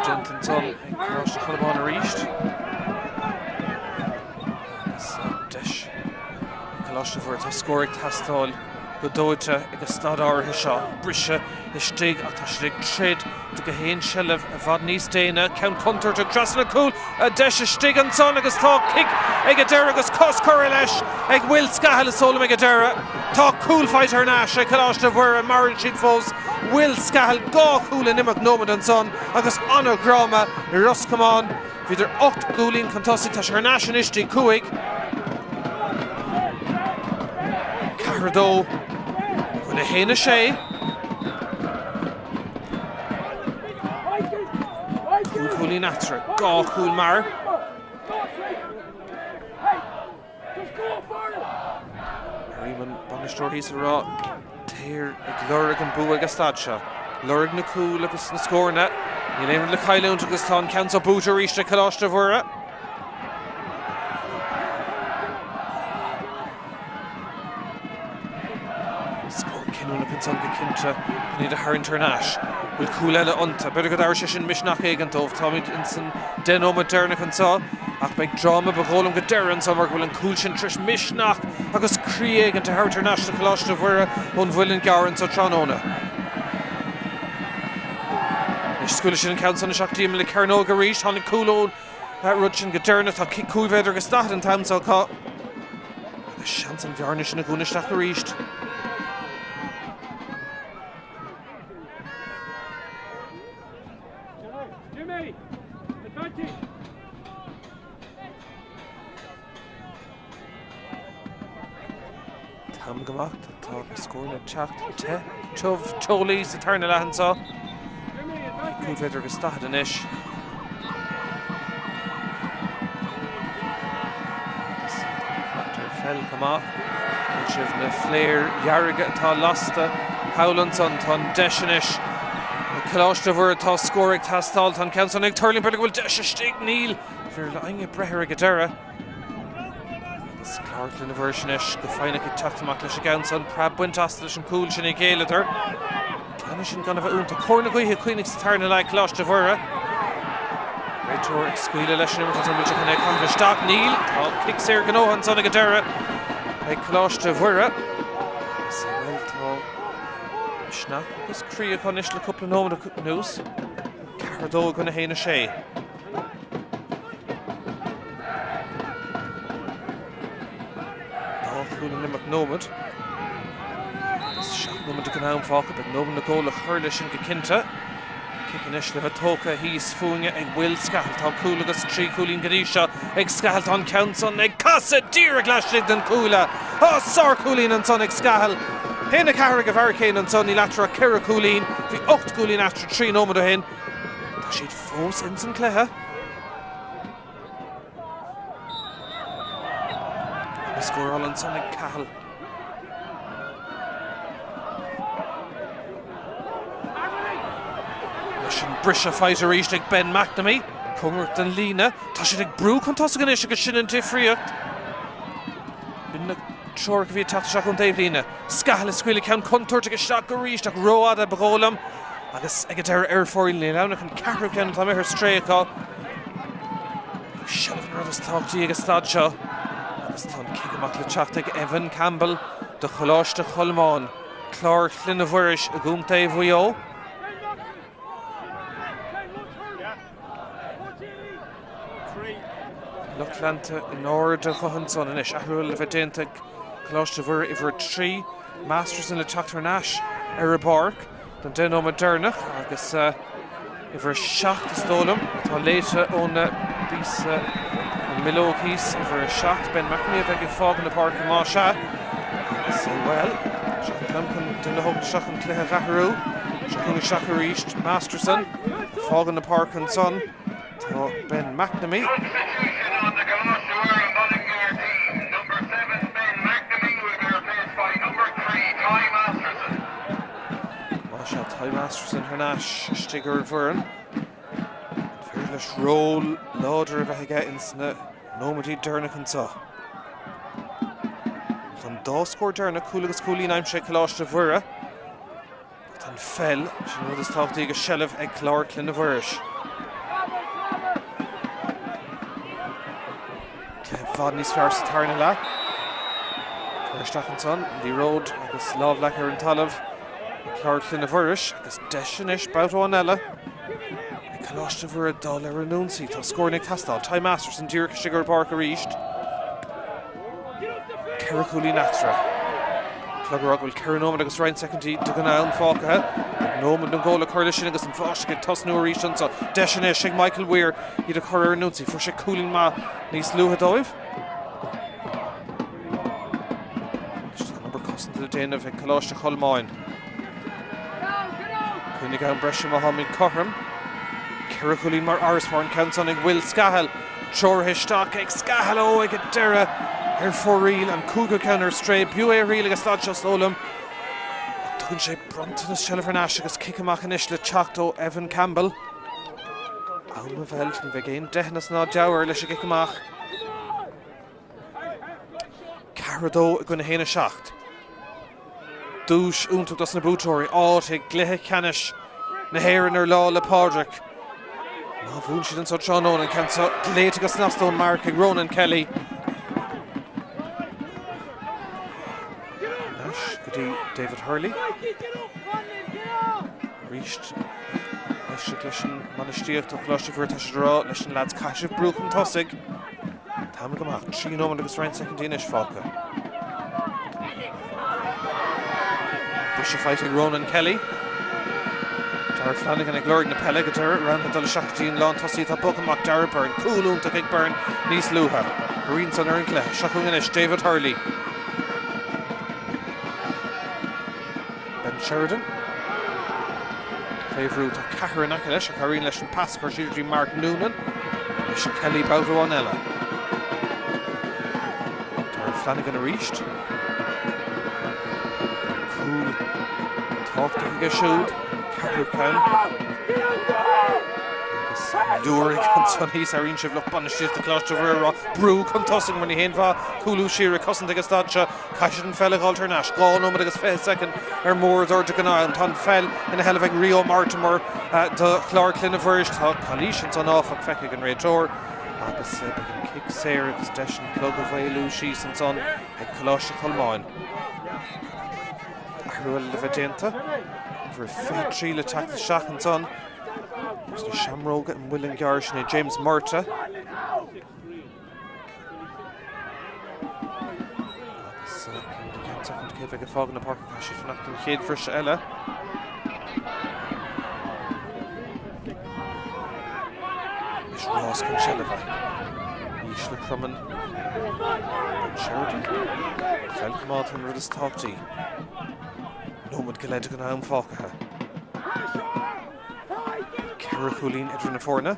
[SPEAKER 1] Déanta ansan ag Coláiste Cholmáin arís. Agus deis ag Coláiste Mhuire. Tá scór ag teastáil go dóite ag an staid áirithe seo. Briseadh istigh ach tá siad ag troid do gach aon seilbh i bhfad níos déine. Ceann contúirteach trasna an cúl, deis istigh ansan agus tá cic ag an deireadh agus cos curtha leis ag Will Scahill is dóigh liom ag an deireadh. Tá cúl faighte thar n-ais ag Coláiste Mhuire, maireann siad fós. Will Scahill, 2 chúl in imeacht nóiméad ansan agus an-dhráma i Ros Comáin. Bhíodar 8 gcúilín chun tosaigh, tá sé thar n-ais anois dtí 5. 4, 2 chun 1, 6. 5 chúilín eatarthu, 2 chúl mear. Airím an bainisteoir thíos ag rá, Téir ag lorg an bua ag an staid seo. Lorg na cúil agus na scóranna. Níl aon rud le cailliúint agus tá an ceann seo buaite arís ag Coláiste Mhuire. Scór cinniúnach ansan go cinnte chun iad a tharraingt thar n-ais. Bhfuil cúl eile iontu? B'fhéidir go dtabharfaidh sé sin misneach éigin dóibh. Táimid ins an 10 nóiméad deireanach anseo ach beidh dráma ba dhóigh liom go deireadh anseo mar go bhfuil an cúl sin tar éis misneach agus croí éigin a thabhairt thar n-ais do Choláiste Mhuire ón Mhuileann gCearr anseo tráthnóna. Anois scaoilfidh siad an ceann san isteach dtí imeall na cearnóige arís. Tháinig cúl ón rud sin go deireanach. Tá cic 5 mhéadar agus 40 an t-am seo acu. Agus seans an bhearna sin a dhúnadh isteach arís.
[SPEAKER 2] Jimmy! Advantage!
[SPEAKER 1] T-am ag imeacht, tá na scóranna ag teacht te, tiubh, teolaí sa tarna leath anseo. 5 mhéadar agus 40 anois. Agus tá ar pheil chomh maith. Cíonn sibh na fléir dhearga atá lasta thall ansan. Tá an deis anois ag Coláiste Mhuire. Tá scór ag teastáil. Tá an ceann san ag tuirlingt. B'fhéidir go bhfuil deis istigh. Níl. Féidir le éinne breith air ag an deireadh. Agus Clár Chluain an Mhuiris anois go foighneach ag teacht amach leis an gceann san. Preab bainte astu leis an gcúl sin a ghéilleadar. Leanfaidh sin gan a bheith iontach. Cóir na gaoithe cuimhnigh sa tarna leath ag Coláiste Mhuire. Réiteoir ag scaoileadh leis an imirt ansan. Bhfuil sé chun é a chaitheamh isteach? Níl. Tá cic saor gnóthaithe ansan ag an deireadh ag Coláiste Mhuire. Agus, bhuel, tá. Misneach agus croí acu anois le cúpla nóiméad anuas. 4, 2 i gcoinne 1, 6. Dá chúl in imeacht nóiméad. Agus 7 nóiméad den am fágtha, beidh nóiméad nó dhó le cur leis sin go cinnte. Cic anois le bheith tógtha thíos fúinne ag Will Scahill. Tá cúl agus 3 chúilín go dtí seo ag Scahill. Tá an ceann san ag casadh díreach laistigh den chuaille. Tá sárchúilín ansan ag Scahill. 1, 4 ag an bhfear céanna ansan. Níl eatarthu ach 4 chúilín. Bhí 8 gcúilín eatarthu 3 nóiméad ó shin. Tá siad fós ins an cluiche. Scóráil ansan ag Cahill. Leis an briseadh faighte arís ag Ben McNamee, cóngarach don líne. Tá siad ag brú chun tosaigh anois agus sin an difríocht. B'in na treoracha a bhí ag teacht isteach ón dtaobhlíne. Scahill ag scaoileadh ceann contúirteach isteach arís ach rófhada ba dhóigh liom. Agus ag an deireadh ar fóraoil níl ann ach an ceathrú ceann atá imithe ar strae acu. Seilbh an rud is tábhachtaí ag an staid seo. Agus tá an cic amach le teacht ag Evan Campbell do Choláiste Cholmáin, Clár Chlainne Mhuiris i gContae Mhaigh Eo. Lucht leanta in ard a ghuth ansan anois. Athrú le bheith déanta ag Coláiste Mhuire uimhir 3. Masterson le teacht thar n-ais ar an bpáirc don 10 nóiméad deireanach agus uimhir 7 is dóigh liom atá léite ón bpíosa an mbileog thíos, uimhir 7, Ben McNamee a bheidh ag fágáil na páirce más ea. Agus bhuel, seo an t-am chun duine a thógaint isteach an cluiche a athrú. Seo chugainn isteach arís Masterson ag fágáil na páirce ansan. Tá Ben McNamee.
[SPEAKER 3] Substitution on the Coláiste Mhuire Mullingar team. Number 7 Ben McNamee will be replaced by number 3 Ty Masterson.
[SPEAKER 1] Más ea, Ty Masterson thar n-ais istigh ar an bhfoireann. An féidir leis ról láidir a bheith aige ins na nóiméidí deireanacha anseo? Tá an dá scór deireanach, cúl agus cúilín aimsithe ag Coláiste Mhuire. Tá an pheil, sin an rud is tábhachtaí, i seilbh ag Clár Clainne Mhuiris. Cluiche i bhfad níos fearr sa tarna leath. Cur isteach ansan, liathróid agus lámh leagtha ar an talamh ag Clár Clainne Mhuiris agus deis anois, babhta amháin eile, ag Coláiste Mhuire dul ar an ionsaí. Tá scóranna ag teastáil. Ty Masterson díreach istigh ar an bpáirc arís. 4 chúilín eatarthu. Clog ag rá go bhfuil 4 nóiméad agus roinnt soicindí den am fágtha. Nóiméad nó dhó le cur leis sin agus an bháisteach ag tosnú arís anseo. Deis anois ag Michael Weir iad a chur ar an ionsaí. Fuair sé cúilín maith níos luaithe dóibh. Anois tá an obair cosanta le déanamh ag Coláiste Cholmáin. Cuimhnigh am breise má tháimid cothrom. 4 chúilín mar fharasbarr an ceann san ag Will Scahill. Treoraithe isteach ag Scahill ó ag an deireadh ar fóraoil, an cúigiú ceann ar strae. B'fhiú é a thriail ag an staid seo is dóigh liom. Ach tugann sé bronntanas seilbh thar n-ais agus cic amach anois le teacht ó Evan Campbell. Am a bheilt, ní bheidh aon deitheanas ná deabhadh air leis an gcic amach. 4 2 i gcoinne 1 7. Duais iontach dos na buaiteoirí, áit i gcluiche ceannais na hÉireann ar Lá 'le Pádraig. Má bhuann siad anseo tráthnóna, an ceann seo léite go snasta ón marc ag Ronan Kelly. Anois go dtí David Hurley. Arís éisteacht leis an mbainistíocht ó Choláiste Mhuire, tá siad ag rá leis na leaids caithfidh sibh brú chun tosaigh. Tá go maith, 3 nóiméad agus roinnt soicindí anois fágtha. Briseadh faighte ag Ronan Kelly. Darragh Flanagan ag lorg na peile go deireadh, roghnaithe dul isteach go dtí an lántosaí atá bogtha amach Darragh Byrne. Cúl iontach ag Byrne níos luaithe. Rian san ar an gcluiche. Seo chugainn anois David Hurley. Ben Sheridan. Fé bhrú, tá ceathrar in aice leis ach éiríonn leis an pas a chur siar go dtí Mark Noonan. Leis Kelly babhta amháin eile. Darragh Flanagan arís. Cúl tábhachtach aige siúd. Ceathrú ceann. Agus liúraigh ansan thíos airíonn sibh lucht bainistíochta Choláiste Mhuire ag rá brú chun tosaigh mar ní haon mhaith cúlú siar ag cosaint ag an staid seo. Caithfidh siad an pheil a dh'fháilt thar n-ais. 2 nóiméad agus 20 soicind ar mór de den am. Tá an pheil ina sheilbh ag Rio Mortimer do Chlár Clainne Mhuiris. Tá calaois ansan áfach feicthe ag an réiteoir agus beidh an cic saor agus deis an clog a mhaolú síos ansan ag Coláiste Cholmáin. Athrú eile le bheith déanta. Uimhir 23 le teacht isteach ansan. As na Seamróga i Muileann gCearr, sin é James Murtagh. Agus cé a bheidh ag fágáil na páirce, caithfidh siad fanacht don chéad bhriseadh eile. Anois rás chun seilbhe. Ísle Cromann. Ben Sheridan. Feil coimeádta an rud is tábhachtaí. Nóiméad go leith den am fágtha. 4 chúilín idir na foirne.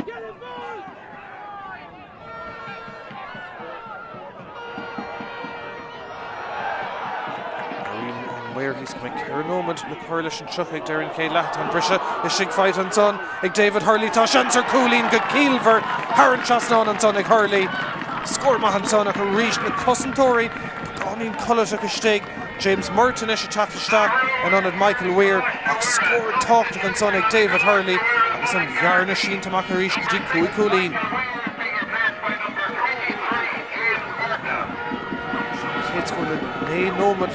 [SPEAKER 1] Labhraíonn an maor thíos go mbeidh 4 nóiméad le cur leis an 30 ag deireadh an chéad leath. Tá an briseadh istigh faighte ansan ag David Hurley. Tá seans ar chúilín go ciallmhar thar an trasnán ansan ag Hurley. Scór maith ansan ach arís na cosantóirí beagáinín codlatach istigh. James Murtagh anois ag teacht isteach in ionad Michael Weir ach scór tábhachtach ansan ag David Hurley agus an bhearna sínte amach arís go dtí 5 chúilín. Sin an chéad scór le 9 nóiméad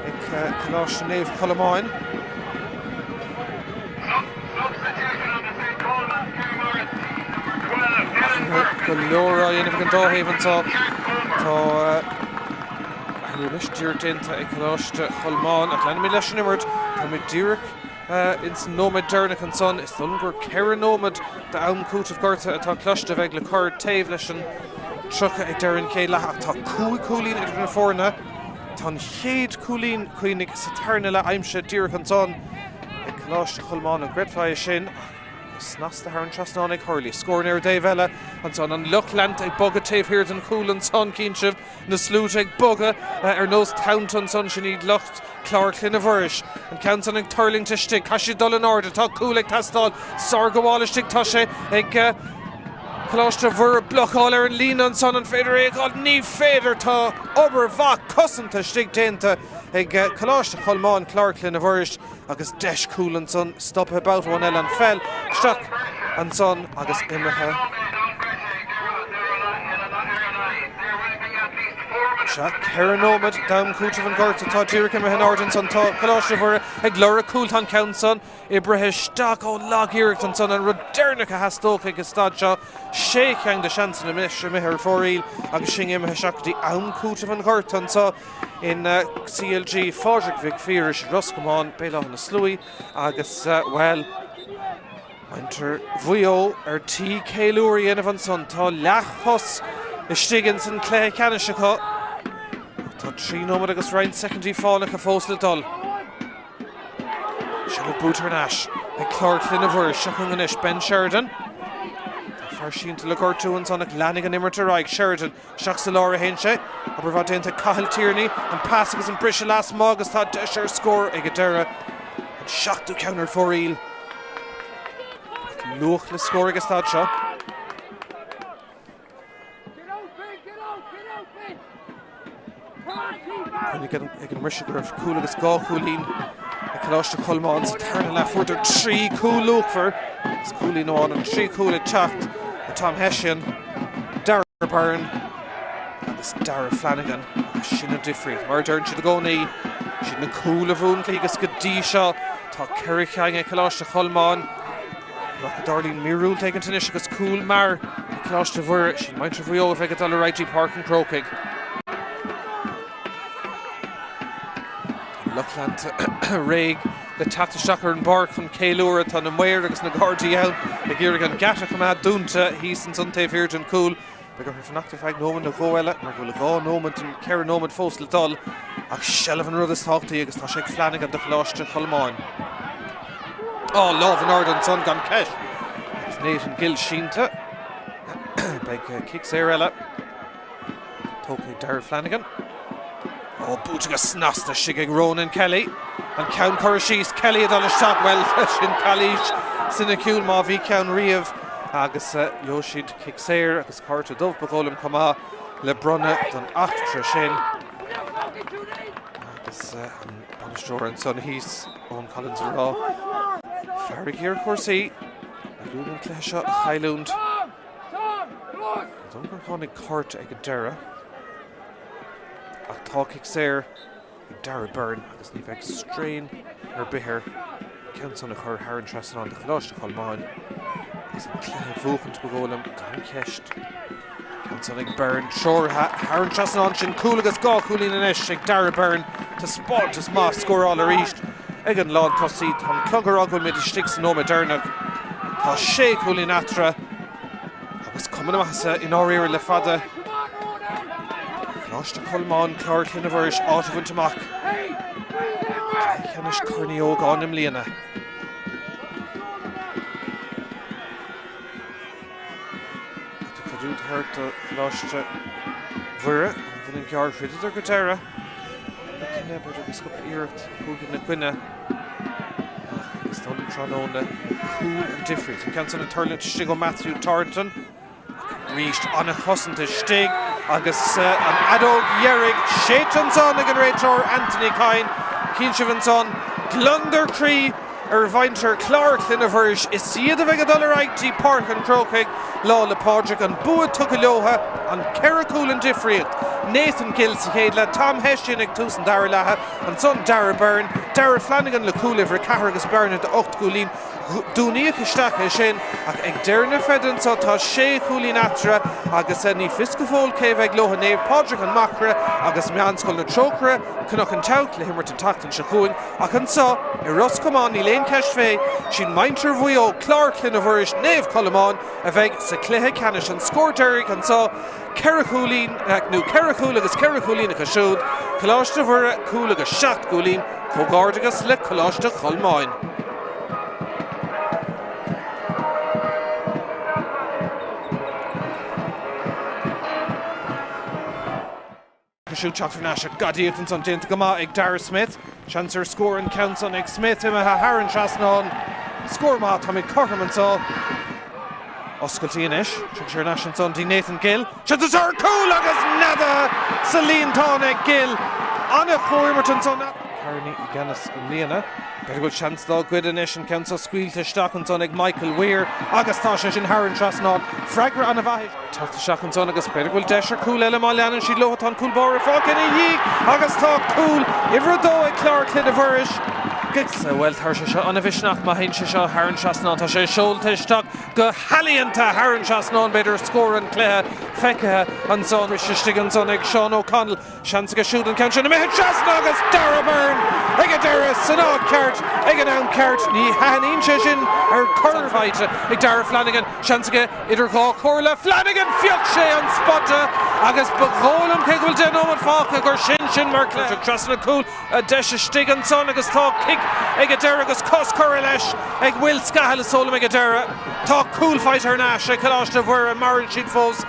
[SPEAKER 1] ag Coláiste Naomh Colmáin. Go leor á dhéanamh ag an dá thaobh anseo. Tá Athrú anois díreach déanta ag Coláiste Cholmáin ach leanfaimid leis an imirt. Táimid díreach ins an nóiméad deireanach ansan. Is dóigh liom gur 4 nóiméad d'am cúitimh gorta atá cloiste a bheidh le cur taobh leis an 30 ag deireadh an chéad leath ach tá 5 chúilín idir na foirne. Tá an chéad chúilín, cuimhnigh, sa tarna leath aimsithe díreach ansan ag Coláiste Cholmáin. An gcreidfeá é sin? Ach Go snasta thar an trasnán ag Hurley. Scór ar an dtaobh eile ansan. An lucht leanta ag bogadh taobh thiar den chúl ansan, cinnte. Na sluaite ag bogadh ar nós tonnta ansan. Sin iad lucht Chlár Clainne Mhuiris. An ceann san ag tuirlingt istigh. Caithfidh siad dul in airde. Tá cúl ag teastáil. Sárghabháil istigh. Tá sé ag Coláiste Mhuire. Blocáil ar an líne ansan. An féidir é a fháil? Ní féidir. Tá obair mhaith cosanta istigh déanta ag Coláiste Cholmáin, Clár Clainne Mhuiris. Agus deis cúil ansan, stoptha babhta amháin eile an pheil isteach ansan agus imithe. Sea, 4 nóiméad d'am cúitimh an ghorta atá díreach imithe in airde ansan. Tá Coláiste Mhuire ag lorg cúil, tá an ceann san oibrithe isteach ó lag-iarracht ansan, an rud deireanach a theastódh ag an staid seo. Sé cheann de sheansanna anois imithe ar fóraoil agus sinn imithe isteach go dtí am cúitimh an ghorta anso. In CLG Phádraig Mhic Phiarais, Ros Comáin, Béal Átha na Sluaighe agus, bhuel, muintir Mhaigh Eo ar tí ceiliúradh a dhéanamh ansan. Tá leathchos istigh ins an cluiche ceannais acu. Tá 3 nóiméad agus roinnt soicindí fánacha fós le dul. Seilbh buaite thar n-ais ag Clár Clainne Mhuiris. Seo chugainn anois Ben Sheridan. Tá fear sínte le gortú ansan ach leanfaidh an imirt ar aghaidh. Sheridan Isteach sa lár a théann sé. Obair mhaith déanta ag Cathal Tierney. An pas agus an briseadh lasmuigh agus tá deis ar scór ag an deireadh. An seachtú ceann ar fóraoil. Ach luach le scór ag an staid seo. Cuimhnigh ag an mbriseadh go raibh cúl agus dhá chúilín ag Coláiste Cholmáin sa tarna leath. Fuaireadar 3 cúl luachmhar agus cúilín amháin an 3 chúl ag teacht ó Tom Hession. Darragh Byrne agus Darragh Flanagan agus sin an difríocht. Mar a deireann siad i gcónaí, siad na cúil a bhuann cluichí agus go dtí seo tá 4 cheann ag Coláiste Cholmáin. Ach go dtarlaíonn míorúilt éigint anois agus cúl mear ag Coláiste Mhuire, sin muintir Mhaigh Eo a bheidh ag dul ar aghaidh dtí Páirc an Chrócaigh. Tá an lucht leanta réidh le teacht isteach ar an bpáirc chun ceiliúradh. Tá na maoir agus na gardaí ann ag iarraidh an geata a choimeád dúnta thíos ansan taobh thiar den chúl. Beidh orthu fanacht ar feadh nóiméad nó dhó eile mar go bhfuil 2 nóiméad den 4 nóiméad fós le dul ach seilbh an rud is tábhachtaí agus tá sé ag Flanagan do Choláiste Cholmáin. Á, lámh in airde ansan gan ceist agus Nathan Gill sínte. Beidh cic saor eile tógtha ag Darragh Flanagan. Ó, buaite go snasta istigh ag Ronan Kelly. An ceann curtha síos, Kelly ag dul isteach, bhuel, sin calaois soiniciúil má bhí ceann riamh agus gheobhaidh siad cic saor agus cárta dubh ba dhóigh liom chomh maith le bronnadh don eachtra sin. Agus an bainisteoir ansan thíos, Eoin Collins ag rá, fearaigí ar chúrsaí, ní luaim an cluiche seo a chailliúint. Ní dóigh liom gur tháinig cárta ag an deireadh. Ach tá cic saor Ag Darragh Beirne agus ní bheidh strain ar bith air an ceann san a chur thar an trasnán do Choláiste Cholmáin agus an cluiche a bhuachaint ba dhóigh liom gan cheist. Ceann san ag Beirne treoraithe thar an trasnán sin cúl agus 2 chúilín anois ag Darragh Beirne. Taispeántas maith scórála arís ag an lántosaí. Tá an clog ag rá go bhfuil muid istigh sa nóiméad deireanach. Tá sé chúilín eatarthu. Agus cuma na maitheasa i ndáiríre le fada. Coláiste Cholmáin, Clár Clainne Mhuiris, áit a bhaint amach i gcluiche ceannais Chorn Uí Ógáin i mbliana. Tá creidiúint thar do Choláiste Mhuire, an Mhuileann gCearr, throideadar go deireadh. Cinneadh, b'fhéidir go sciobtha iarracht chuaigh ina gcoinne. Ach is dóigh liom tráthnóna cúl an difríocht. An ceann san ag tuirlingt istigh ó Matthew Thornton. Ach arís an-chosaint istigh agus an fheadóg dheiridh séidte ansan ag an réiteoir Anthony Kyne. Chíonn sibh ansan gliondar croí ar mhuintir Chlár Clainne Mhuiris. Is iad a bheidh ag dul ar aghaidh dtí Páirc an Chrócaigh Lá 'le Pádraig. An bua tugtha leotha, an ceithre chúl an difríocht. Nathan Gill sa chéad leath, Tom Hession ag tús an dara leatha. Ansan Darragh Beirne, Darragh Flanagan le cúl uimhir 4 agus bearna de 8 gcúilín. Dúnaíodh isteach é sin ach ag deireadh na feide anso tá sé chúilín eatarthu agus ní fios go fóill cé a bheidh leo Naomh Pádraig an Machaire agus Meánscoil na Trócaire, Cnoc an tSeabhaic le himirt an tseachtain seo chugainn ach anso i Ros Comáin níl aon cheist fé, siad muintir Mhaigh Eo, Clár Clainne Mhuiris, Naomh Colmán a bheidh sa chluiche ceannais. An scór deiridh anso. Ceithre chúilín, nó ceithre chúl agus ceithre chúilín acu siúd, Coláiste Mhuire, cúl agus seacht gcúilín, comhghairdeachas le Coláiste Cholmáin. Acu siúd teacht thar n-ais ach gadaíocht ansan déanta go maith ag Darragh Smith. Seans ar scór an ceann san ag Smith imithe thar an trasnán. Scór maith, táimid cothrom anso. Oscailtí anois. Tiocfaidh sé ar ais ansan dtí Nathan Gill. Seans ar chúl agus nada sa líontán ag Gill. An-chomhimirt ansan. Carney i gceannas i mbliana. B'fhéidir go bhfuil seans dá gcuid anois an ceann seo scaoilte isteach ansan ag Michael Weir agus tá sé sin thar an trasnán. Freagra an-mhaith. Teacht isteach ansan agus b'fhéidir go bhfuil deis ar chúl eile má leanann siad leo. Tá an cúl báire fágtha ina dhiaidh agus tá cúl uimhir a dó ag Clár Clainne Mhuiris. Bhuel, tabharfaidh sé seo an-mhisneach má théann sé seo thar an trasnán. Tá sé seolta isteach go healaíonta thar an trasnán, b'fhéidir scór an chluiche feicthe ansan. Briseadh istigh ansan ag Seán O'Connell. Seans aige siúd an ceann sin imithe trasna agus Darragh Beirne ag an deireadh san áit cheart ag an am ceart. Ní thaitníonn sé sin ar chor ar faighte ag Darragh Flanagan. Seans aige idir dhá chomhairle. Flanagan! Phioc sé an spota agus ba dhóigh liom cé go bhfuil 10 nóiméad fágtha gur sin sin mar chluiche. Trasna cúl deis istigh ansan agus tá cic ag an deireadh agus cos curtha leis ag Will Scahill is dóigh liom ag an deireadh. Tá cúl faighte thar n-ais ag Coláiste Mhuire. Maireann siad fós.